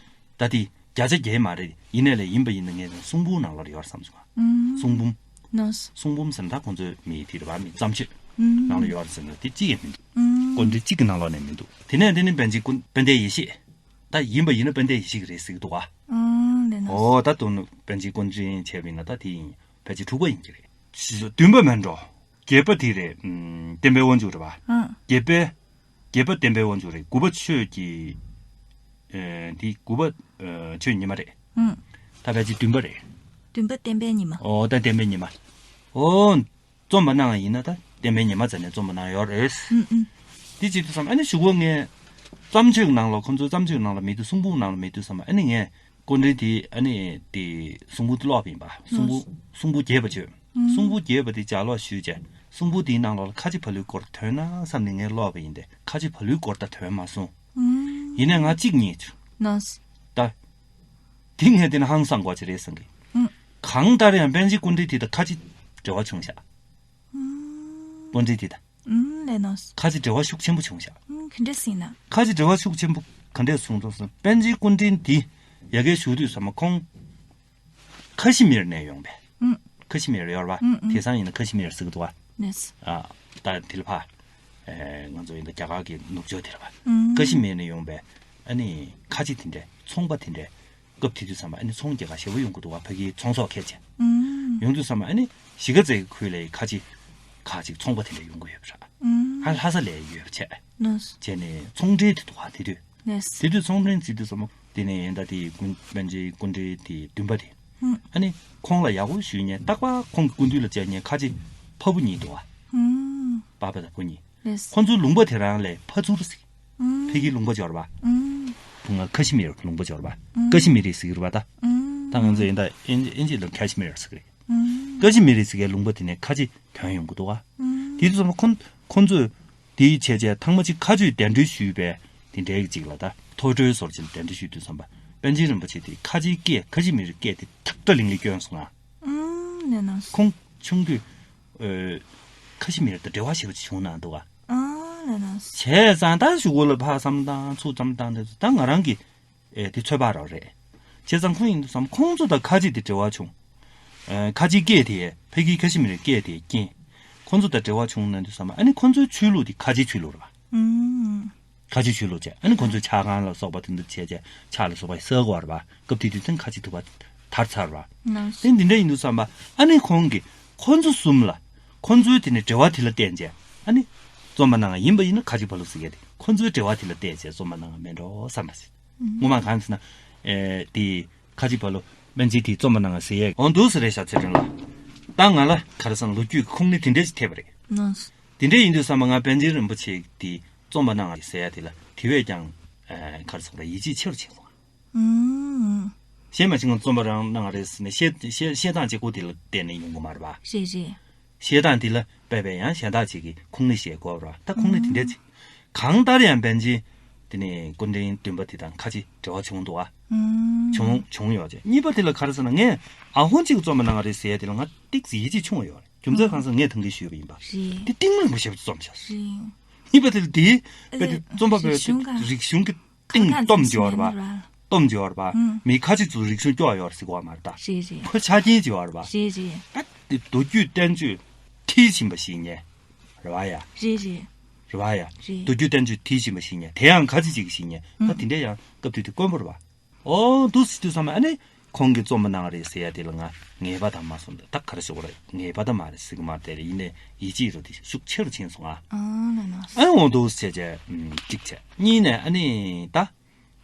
ད་དེ་བརྒྱ་ཆ་བརྒྱ་མ་རེད། ཡིན་ནའི་ལས་ཡིན་པ་ཡིན་ན་ངས་གསུང་འབུམ་ནང་ལོགས་ཡོད་བསམ་སོང་ང་། གསུང་འབུམ། གསུང་འབུམ་ཟེར་ན་ད་ཁོང་ཚོའི་མི་དེ་རེད་པ། མི་བརྩམས་ཆོས་ནང་ལ་ཡོད་ཟེར་ན་དེ་གཅིག་ཡང་མི་འདུག་སྐུ་མདུན་གཅིག་གི་ནང་ལོགས་ནས་མི་འདུག་དེ་ནས་དེ་ནི་པཎ་ཆེན་སྐུ་དཔལ་ལྡན་ཡེ་ཤེས། ད་ཡིན་པ་ཡིན་ན་དཔལ་ལྡན་ཡེ་ཤེས་ཀྱི་རེད་ཟེར་གྱི་འདུག་ག་ཨོ་ད་དུང་པཎ་ཆེན་སྐུ་ཕྲེང་བྱས་པ་ཡིན་ན་ད་དེ་ཡིན་ཕལ་ཆེར་དྲུག་པ་ཡིན་གྱི་རེད། བདུན་པ་མེན་འགྲོ། བརྒྱད་པ་དེ་རེད། ཨམ། བསྟན་པའི་དབང་ཕྱུག་རེད་པ། ཨང་། བརྒྱད་པའི། བརྒྱད་པ་བསྟན་པའི་དབང་ཕྱུག་རེད། དགུ་པ་ཆོས་ཀྱི། ཨེ། དེ་དགུ་པ། ཨེ། ཆོས་ཉི་མ་རེད། ཨང་། ད་ཕལ་ཆེར་བདུན་པ་རེད། བདུན་པ་བསྟན་པའི་ཉི་མ། ཨོ་ད་བསྟན་པའི་ཉི་མ། ཨོ། རྩོམ་པ་གནང་བ་ཡིན་ན་ད་བསྟན་པའི་ཉི་མ་ཙམ་ནས་རྩོམ་པ་གནང་ཡོད་རེད། ཨང་ཨང་། དེ་བྱེད་དུས་ཙམ་ཨ་ནི་གཞུག་གུ་ངས་བརྩམས་ཆོས་ནང་ལ་ཁོང་ཚོའི་བརྩམས་ཆོས་ནང་ལ་མེད་དུས་གསུང་འབུམ་ནང་ལ་མེད་དུས་ཙམ་ཨ་ནི་ངས། སྐུ་ཕྲེང་དེ་ཨ་ནི་དེ་གསུང་འབུམ་དེ་ཀློག་པ་ཡིན་པ། གསུང་འབུམ། གསུང་འབུམ་རྒྱས་པ་བྱོས། གསུང་འབུམ་རྒྱས་པ་དེ་ལྗགས་ཀློག་ཞུས་བྱས། གསུང་འབུམ་དེའི་ནང་ལོགས་ལ་ཁ་ཆེ་ཕ་ལུའི་སྐོར་ཐོན་ན་བསམ་ནས་ངས་ཀློག་པ་ཡིན་ཏེ་ཁ་ཆེ་ཕ་ལུའི་སྐོར་ད་ཐོན་མ་སོང་། ཡིན་ནའི་ང་གཅིག་རྙེད་བྱུང་། ད། དེ་ངས་དེ་ནི་ཧང་སང་དགོས་ཀྱི་རེད་བསམ་གི། གང་ལྟར་ཡང་པཎ་ཆེན་སྐུ་ཕྲེང་དེ་དང་ཁ་ཆེ་འབྲེལ་བ་བྱུང་ཤག་སྐུ་ཕྲེང་དེ་དང་། ཨུམ། ལས་ནོ། ཁ་ཆེ་འབྲེལ་བ་ཤུགས་ཆེན་པོ་བྱུང་ཤག་ཨུམ། ག་འདྲ་ཟེར་ན། ཁ་ཆེ་འབྲེལ་བ་ཤུགས་ཆེན་པོ་ག་འདྲས་བྱུང་འདུག་ཟེར་ན་པཎ་ཆེན་སྐུ་ཕྲེང་འདི་ཡ་གིར་བཞུགས་དུས་ཙམ་པ་ཁོང་ཁ་ཤི་མིར་ནས་ཡོང་པས། ཨུམ། ཁ་ཤི་མིར་ཡོད་རེད་པ། ཨུམ་ཨུམ། དེང་སང་ཡིན་ན་ཁ་ཤི་མིར་ཟེར་གི་འདུག་པ། ནས། ཨ། ད་དེ་ལ་ཕ། ཨེ། ང་ཚོ་ཡིན་ད་རྒྱ་གར་གྱི་ནུབ་ཕྱོགས་དེ་ལ་ཕ། ཨུམ། ཁ་ཤི་མིར་ནས་ཡོང་པས། ཨ་ནི་ཁ་ཆེ་དེ་འདྲས་ཚོང་པ་དེ་འདྲས། སྐབས་དེ་དུས་ཙམ་པ་ཨ་ནི་ཚོང་རྒྱག་ག་ཞེ་པོ་ཡོང་གི་འདུག་ག་ཕ་གིའི་ཚོང་ཟོག་འཁྱེར་བྱས། ཨུམ། ཡོང་དུས་ཙམ་པ་ཨ་ནི་གཞིས་ཀ་རྩེའི་ཁུལ་ལ་ཁ་ཆེ་ཁ་ཅིག་ཚོང་པ་དེ་འདྲ་ཡོང་གི་ཡོད་པ་རེད། ཨུམ། ཨ་ལྷ་ས་ལ་ཡོད་པ་བྱས། ནོ། བྱས་ནས་ཚོང་འབྲེལ་དེ་འདུག་ག་དེ་དུས། ནས། དེ་དུས་ཚོང་འབྲེལ་བྱེད་དུས་ཙམ་པ་དེ་ནས་ཡིན་ད་དེ་སྐུ་པཎ་ཆེན་སྐུ་ཕྲེང་དེ་བདུན་པ་དེ། ཨུམ། ཨ་ནི་ཁོང་ལ་ཡག་པོ་ཞུས་ནས་རྟག་པར་ཁོང་གི་སྐུ་མདུན་ལ་བཅར་ནས་ཁ་ཆེ་ཕ་བུ་གཉིས་འདུག་ག་ཨུམ། པ་ཕ་དང་བུ་གཉིས། ལས། ཁོ་ཚོའི་ལུང་པ་དེ་རང་ལ་ཕ་ཚུར་ཟེར། ཨུམ། ཕ་གིའི་ལུང་པ་ཅིག་ཡོད་རེད་པ། ཨུམ། དུང་ང་ཁ་ཤི་མིར་ལུང་པ་ཅིག་ཡོད་རེད་པ། ཨུམ། ཀ་ཤི་མི་རི་ཟེར་གི་རེད་པ་ད། ཨུམ། ད་ང་ཚོ་ཡིན་ད་ཨིན་ཨིན་ཇི་ལ་ཁ་ཤི་མིར་ཟེར་གི་རེད། ཨུམ། ཀ་ཤི་མི་རི་ཟེར་གའི་ལུང་པ་དེ་ནས་ཁ་ཆེ་ཐོན་ཡོང་གི་འདུག་ག་ཨུམ། དེ་དུས་ཙམ་ཁོ་ཁོ་ཚོས་དེའི་བྱས་རྗེས་ཐེངས་མ་གཅིག་མཁའ་སྤྱོད་གདན་འདྲེན་ཞུས་པའི་དེ་འདྲའི་གཅིག་ལ་ད་ཐོས་གྲོལ་ཟེར་ཅིག་ལ་གདན་འདྲེན་ཞུས་དུས་ཙམ་པ་པཎ་ཆེན་རིན་པོ་ཆེ་དེ་ཁ་ཆེའི་སྐད་ཁ་ཆེ་མི་རིགས་སྐད་དེ་ཐག་ཁྲ་ལིང་ལིང་བསྐྱོན་སོང་ང་། ཨུམ། ནས་ན། ཁོང་ཆུང་དུས། ཨེ། ཁ་ཆེ་མི་རིགས་དང་འབྲེལ་བ་ཞེ་པོ་ཅིག་བྱུང་གནང་འདུག་ག། ཨ་ལ་ལ། བྱས་ཙང་ད་གཞུག་གུ་ལ་ཕར་བསམ་བློ་བཏང་ཚུར་བསམ་བློ་བཏང་དུས་ད་ང་རང་གི་ཨེ་དེ་ཚོད་དཔག་རོགས་རེད། བྱས་ཙང་ཁོང་ཡིན་དུས་ཙམ་ཁོང་ཚོ་དང་ཁ་ཆེ་དེ་འབྲེལ་བ་བྱུང་། ཨེ་ཁ་ཆེ་སྐད་དེ་ཕ་གིའི་ཁ་ཆེ་མི་རིགས་སྐད་དེ་རྐྱེན། ཁོང་ཚོ་དང་འབྲེལ་བ་བྱུང་གནང་དུས་ཙམ་ཨ་ནི་ཁོང་ཚོའི་ཆོས་ལུགས་དེ་ཁ་ཆེ་ཆོས་ལུགས་རེད་པ། ཨུམ། ཁ་ཆེ་ཆོས་ལུགས་བྱས་ཨ་ནི་ཁོང་ཚོའི་ཕྱག་ཁང་ལ་སོགས་པ་དེ་འདྲ་བྱས་བྱས་ཕྱག་ལ་སོགས་པ་གསོལ་དགོས་རེད་པ། སྐབས་དེ་དུས་ཙང་ཁ་ཆེ་ཐུབ་པ་དར་ཚར་བ། ལགས་སོ། དེ་འདི་འདྲ་ཡིན་དུས་ཙམ་པ་ཨ་ནི་ཁོང་གིས་ཁོ་ཚོ་གསུམ་ལ་ཁོ་ཚོའི་དེ་ནས་འབྲེལ་བ་དེ་ལ་བརྟེན་བྱས་ཨ་ནི་རྩོམ་པ་གནང་བ་ཡིན་པ་ཡིན་ན་ཁ་ཆེ་ཕ་ལུ་ཟེར་མཁན་དེ་ཁོ་ཚོའི་འབྲེལ་བ་དེ་ལ་བརྟེན་བྱས་རྩོམ་པ་གནང་བ་མེད་འགྲོ་བསམ་པ་ཞིག་ངོ་མ་གང་ཟེར་ན། ཨེ་དེ་ཁ་ཆེ་ཕ་ལུ་པཎ་ཆེན་དེ་རྩོམ་པ་གནང་བ་ཟེར་ཡས་འོང་འདུག་ཟེར་རེད་ཤག་ཚེ་རིང་ལགས། ད་ང་ལ་ག་རེ་ཟེར་ན་ལོ་རྒྱུས་ཀྱི་ཁུངས་སྣེ་དེ་འདྲས་ཞིག་ཐེབས་པ་རེད། ལགས་སོ། དེ་འདྲས་ཡིན་དུས་ཙམ་པ་ང་པཎ་ཆེན་རིན་པོ་ཆེ་དེ་རྩོམ་པ་གནང་བ་ཟེར་ཡ་དེ་ལ་དེ་བས་ཀྱང་ཨེ་ག་རེ་ཟེར་དགོས་རེད་ཡིད་ཆེས་ཆེ་རུ་ཕྱིན་སོང་། ཨུམ། གཞན་མ་གཞི་ང་རྩོམ་པ་རང་གནང་བ་རེད་ཟེར་ནས་བཤད་བཤད་བཤད་སྟངས་གཅིག་པོ་དེ་ལ་བརྟེན་ནས་ཡོང་གི་མ་རེད་པ། རེད་རེད། བཤད་སྟངས་དེ་ལ་དཔག་པའི་ཡང་གཞན་དག་ཅིག་གིས་ཁུངས་སྣེ་བཞེས་དགོས་རེད་པ། ད་ཁུངས་སྣེ་དེ་འདྲས་ཅིག་གང་ལྟར་ཡང་པཎ་ཆེན་དེ་ནས་སྐུ་ཕྲེང་བདུན་པ་དེ་དང་ཁ་ཆེ་འབྲེལ་བ་བྱུང་འདུག་ཨ། ཨུམ། བྱུང་བྱུང་ཡོད་ཅེས་གཉིས་པ་དེ་ལ་ག་རེ་ཟེར་ན་ངས་ཨ་ཧོན་གཅིག་གིས་རྩོམ་པ་གནང་བ་རེད་ཟེར་ཡ་དེ་ལ་ང་ཏིག་ཙི་ཡིད་ཆེས་ཆུང་བ་ཡོད་རེད། རྒྱུ་མཚན་གང་ཟེར་ངས་ད་གིན་ཞུས་པ་ཡིན་པ། རེད། དེ་ཏིང་མ་རིན་པོ་ཆེ་བ་རྩོམ་བཞག་རེད། གཉིས་པ་དེ་ལ་དེའི་དཔེ་དེ་རྩོམ་པ་པོའི་རིག་གཞུང་ག་རིག་གཞུང་གི་སྟེང་སྟོབས་འབྱོར་བ། སྟོབས་འབྱོར་བ། ཨུམ། མི་ཁ་ཆེ་ཚོའི་རིག་གཞུང་སྐྱོ་བ་ཡོད་རེད་ཟེར་གོ་བ་མ་རེད་ད། རེད་རེད། ཁོ་ཆ་རྐྱེན་བྱེད་བ་རེད་པ། རེད་རེད། ད་དེ་མདོ་རྒྱུད་བསྟན་བཅོས་མཐིལ་ཕྱིན་པ་ཞིག་ཉེ། རེད་བ་ཡ། རེད་རེད། རེད་བ་ཡ། རེད། མདོ་རྒྱུད་བསྟན་བཅོས་མཐིལ་ཕྱིན་པ་ཞིག་ཉེ་དེ་ཡང་ཁ་ཆེ་ཅིག་ཞིག་ཉེ་ད་ཨུམ། དེ་འདྲ་ཡང་སྐབས་དུས་དེ་དཀོན་པོ་རེད་པ། ཨོ་འདུག་སེ་དུས་ཙམ་ཨ་ནི་ཁོང་གིས་རྩོམ་པ་གནང་བ་རེད་ཟེར་ཡ་དེ་ལ་ང་ངེས་པ་དང་མ་སོང་ད་ད་ག་རེ་ཞུ་དགོས་རེད། ངེས་པ་དང་མ་རེད་ཟེར་གི་མ་རེད་དེ་རེད། ཡིན་ནའི་ཡིད་ཆེས་རོ་དེ་ཤུགས་ཆེ་རུ་ཕྱིན་སོང་ཨ། ཨ་ལ་ལ། ཨ་འོ་འདུག་སེ་བྱས་གཅིག་བྱས་གཉིས་ནས་ཨ་ནི་ད་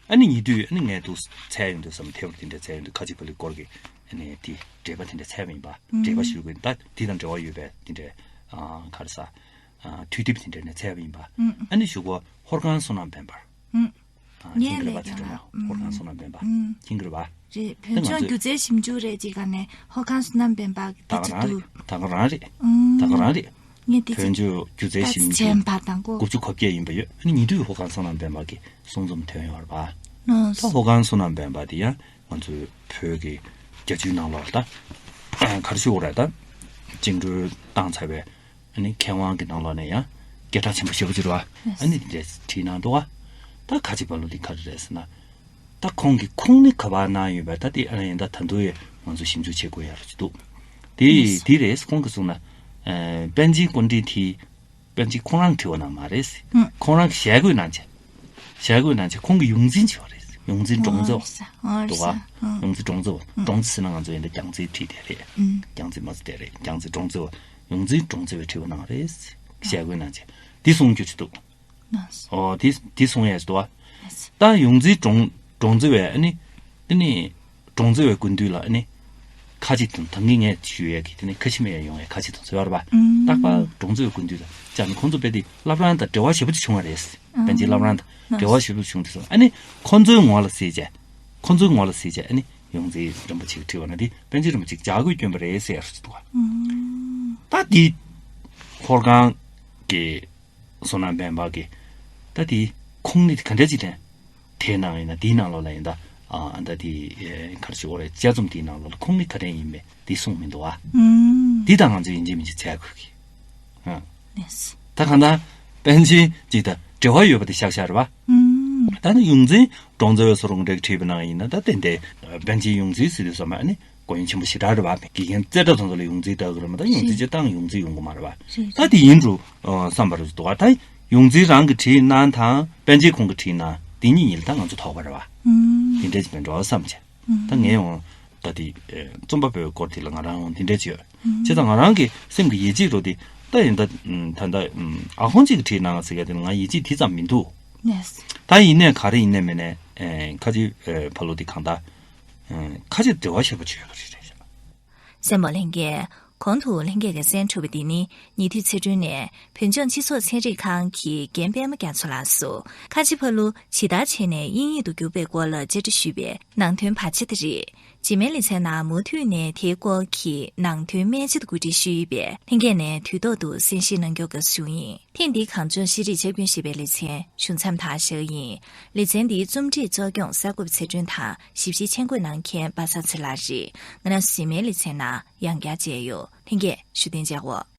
ཨ་ནི་ཉེ་དུས་ཨ་ནི་ངས་འདུག་འཚལ་ཡོང་དུས་ཙམ་ཐེབས་དེ་འདྲ་འཚལ་ཡོང་དུས་ཁ་ཆེ་ཕ་ལུའི་སྐོར་གྱི་ཨ་ནི་དེ་འགྲེལ་པ་དེ་འདྲ་འཚལ་བ་ཡིན་པ་འགྲེལ་པ་ཞུ་དགོས་ད་དེ་དང་འབྲེལ་བ་ཡོད་པའི་དེ་འདྲའི་ཨ་ག་རེ་ཟ་ཨ་དུས་དེབ་དེ་འདྲ་ནས་འཚལ་བ་ཡིན་པ་ཨ་ནི་ཞུ་གོ་ཧོར་ཁང་བསོད་ནམས་དཔལ་འབར། ཨུམ། ཨ་ངས་མཁྱེན་གྱི་རེད་པ། ལས་ཚེ་ཀྱང་སྒྲོལ་མ་ཧོར་ཁང་བསོད་ནམས་དཔལ་འབར་ཨུམ། མཁྱེན་གྱི་རེད་པ། རེད། བོད་ལྗོངས་སྒྱུ་རྩལ་ཞིབ་འཇུག་རེད་ཅེས་ག་ནས་ཧོར་ཁང་བསོད་ནམས་དཔལ་འབར་གྱི་ད་ད་ཅི་འདུག་ད་ག་རང་རེད། ཨུམ། ད་ག་རང་རེད། ངས་དེ་བོད་ལྗོངས་སྒྱུ་རྩལ་ཞིབ་འཇུག་ད་ཆེན་པ་དང་གོ་དགུ་བཅུ་གོ་བརྒྱད་ཡིན་པ་ཡོད། ཨ་ནི་ཉེ་དུས་ཧོར་ཁང་བསོད་ནམས་དཔལ་འབར་གྱི་གསུང་རྩོམ་ཐོན་ཡོད་རེད་པ། ད་ཧོར་ཁང་བསོད་ནམས་དཔལ་འབར་དེ་ཡང་ང་ཚོའི་བོད་ཀྱི་རྒྱ་ཆོས་ནང་ལོགས་ལ་ད་ག་རེ་ཞུ་དགོས་རེད་ད་བཅིངས་འགྲོལ་བཏང་ཚར་བའི་ཨ་ནི་མཁས་དབང་གི་ནང་ལོགས་ནས་ཡང་སྐད་གྲགས་ཆེན་པོ་ཞེ་པོ་ཅིག་རེད་པ། ཨ་ནི་དེ་འདྲས་བྲིས་གནང་འདུག་ག་ད་ཁ་ཆེ་ཕ་ལུ་འདི་ག་རེ་རེད་ཟེར་ན། ད་ཁོང་གིས་ཁུངས་སྣེ་ག་པར་གནང་ཡོད་པ་ད་དེ་ཨ་ནི་ཡིན་ད་ད་དུང་ཡང་ང་ཚོ་ཞིབ་འཇུག་བྱེད་དགོས་ཡ་རེ་ཅིག་འདུག་དེ་དེ་རེད། ཁོང་གིས་གསུངས་ན་ཨ་པཎ་ཆེན་སྐུ་ཕྲེང་དེ་པཎ་ཆེན་ཁོང་རང་བྲིས་པ་ནང་མ་རེད། ཁོང་རང་གིས་ཞལ་བཀོད་གནང་བྱས། ཞལ་བཀོད་གནང་བྱས་ཁོང་གིས་ཡོངས་འཛིན་བྱས་པ་རེད། ཡོངས་འཛིན་ཀྲོང་ཙེ་བ་འདུག་ག་ཡོངས་འཛིན་ཀྲོང་ཙེ་བ། ཀྲོང་ཙེ་ཟེར་ན་ང་ཚོ་ཡིན་ད་རྒྱལ་རྩེ་བྲིས་དེ་རེད། རྒྱལ་རྩེ་མ་ཟེར་དེ་རེད། རྒྱལ་རྩེ་ཀྲོང་ཙེ་བ་ཡོངས་འཛིན་ཀྲོང་ཙེ་བས་བྲིས་པ་ནང་རེད། ཞལ་བཀོད་གནང་བྱས་དེ་གསུང་རྒྱུ་ཅིག་འདུག་ཨོ་དེ་དེ་གསུང་ཡས་ཅིག་འདུག་ག་ད་ཡོངས་འཛིན་ཀྲོང་ཀྲོང་ཙེ་བས་ཨ་ནི་དེ་ནི་ཀྲོང་ཙེ་བའི་སྐུ་མདུན་ལ་ཨ་ནི་ཁ་ཆེ་དང་ད་གིན་ངས་ཞུ་ཡས་ཀྱི་དེ་ནི་ཁ་ཆེ་མི་ཡས་ཡོང་ཡས་ཁ་ཆེ་དང་ཟེར་བ་རེད་པ། རྟག་པར་ཀྲོང་ཙེ་བའི་སྐུ་མདུན་ལ་བཅར་ནས་ཁོང་ཚོ་དཔེ་དེ་བླ་བྲང་དང་འབྲེལ་བ་ཞེ་པོ་ཅིག་བྱུང་བ་རེད། པཎ་ཆེན་བླ་བྲང་དང་འབྲེལ་བ་ཞེ་པོ་བྱུང་དུས་སོང་ཨ་ནི་ཁོང་ཚོའི་ངོ་ལ་གཟིགས་བྱས། ཁོང་ཚོའི་ངོ་ལ་གཟིགས་བྱས་ཨ་ནི་ཡོངས་འཛིན་རིན་པོ་ཆེས་བྲིས་པ་ན་དེ་པཎ་ཆེན་རིན་པོ་ཆེས་ལྗགས་བཀོད་བསྐྱོན་པ་རེད་ཟེར་ཡ་རེ་ཅིག་འདུག་ག་ད་དེ་ཧོར་ཁང་གི་བསོད་ནམས་དཔལ་འབར་གྱི་ད་དེ་ཁུངས་སྣེ་དེ་ག་འདྲ་ཅིག་དྲན། དེའི་ནང་ཡིན་ན་དེའི་ནང་ལོགས་ལ་ཡིན་ད་ཨ་ད་དེ་ག་རེ་ཞུ་དགོས་རེད། དཔྱད་རྩོམ་དེའི་ནང་ལོགས་ལ་ཁུངས་སྣེ་ག་འདྲ་ཡིན་མིན་དེ་གསུངས་མི་འདུག་ག་དེ་དང་ང་ཚོས་ཡིན་གཅིག་མིན་གཅིག་འཚོལ་དགོས་ཀྱི། ཨ་ད་གང་ལྟར་པཎ་ཆེན་གཅིག་དང་འབྲེལ་བ་ཡོད་པ་དེ་ཤག་ཤག་རེད་པ། ད་ནི་ཡོངས་འཛིན་ཀྲོང་ཙེ་བས་སུ་རུང་འགྲེལ་བྲིས་པའི་ནང་ཡིན་ན་ད་ཏན་ཏན་པཎ་ཆེན་ཡོངས་འཛིན་ཟེར་དུས་ཙམ་པ་ཨ་ནི་དགོན་ཡོན་ཆེན་པོ་ཞེ་དྲག་རེད་པ། དགེ་རྒན་རྩེ་གྲས་དང་ཚོ་ལ་ཡོངས་འཛིན་ལྟ་གི་རེད་མ་གཏོགས་ཡོངས་འཛིན་སྤྱིར་བཏང་ཡོངས་འཛིན་ཡོང་གི་མ་རེད་པ། ད་དེ་ཡིན་རུང་བསམ་པ་རེད་འདུག་ག་ད་ཡོངས་འཛིན་རང་གིས་བྲིས་གནང་དང་པཎ་ཆེན་ཁོང་གིས་བྲིས་གནང་དེ་གཉིས་ཉིད་ལ་ད་ང་ཚོ་དོགས་པ་རེད་པ། དེ་འདྲ་ཅིག་མིན་འགྲོ་བསམ་བྱས། ད་ངས་འོང་ད་དེ་རྩོམ་པ་པོའི་སྐོར་དེ་ལ་ང་རང་འོང་དེ་འདྲ་ཅིག་ཡོད། བྱས་ཙང་ང་རང་གི་སེམས་ཀྱི་ཡིད་ཆེས་རོ་དེ་ད་ཡིན་ད་ད་ད་ཨ་ཁོང་གཅིག་གིས་བྲིས་གནང་ཟེར་ག་དེ་ལ་ང་ཡིད་ཆེས་དེ་ཙམ་མི་འདུག་ད་ཡིན་ནའི་ག་རེ་ཡིན་ནའི་མིན་ནའི་ཁ་ཆེ་ཕ་ལོ་དེ་གང་ལྟར་ཁ་ཆེ་འབྲེལ་བ་ཞེ་པོ་ཅིག་ཡོད་པ་རེད་རེད། གསན་པ་ལྷན་རྒྱས། གོང་དུ་ལྷན་རྒྱས་ཀྱིས་གསན་གྲུབ་པ་འདི་ནི་ཉེ་དུས་ཚེ་སྒྲོན་ནས་བོད་ལྗོངས་སྤྱི་ཚོགས་ཚན་རིག་ཁང་གི་རྒན་པད་མ་རྒྱ་མཚོ་ལགས་སུ་ཁ་ཆེ་ཕ་ལུ་ཇི་ལྟར་བྱས་ནས་དབྱིན་ཡིག་ཏུ་བསྒྱུར་པའི་སྐོར་ལ་བཅར་འདྲི་ཞུས་པའི་ནང་དོན་བར་ཆ་དེ་རེད། རྗེས་མའི་ལེ་ཚན་ནང་མུ་མཐུད་ནས་དེའི་སྐོར་གྱི་ནང་དོན་སྨད་ཆ་དུ་གོ་སྒྲིག་ཞུས་ཡོད་པས་ལྷན་རྒྱས་ནས་དུས་ཐོག་ཏུ་གསན་བཞེས་གནང་རྒྱུར་དགའ་བསུ་ཞུ་ཡིན། ཐེངས་འདིའི་གངས་ལྗོངས་ཤེས་རིག་ཁྱབ་ཁོངས་ཞེས་པའི་ལེ་ཚན་ཞུ་མཚམས་དེར་བཞག་ཡིན། ལེ་ཚན་འདིའི་རྩོམ་སྒྲིག་གཙོ་སྐྱོང་གསར་འགོད་པ་ཚེ་སྒྲོན་དང་ཞིབ་བཤེར་མཆན་འགོད་གནང་མཁན་པ་སངས་ཚེ་ལགས་རེད། ང་རང་ཚོ་རྗེས་མའི་ལེ་ཚན་ནང་ཡང་བསྐྱར་མཇལ་ཡོང་། ལྷན་རྒྱས་བཞུགས་གདན་འཇགས་འོག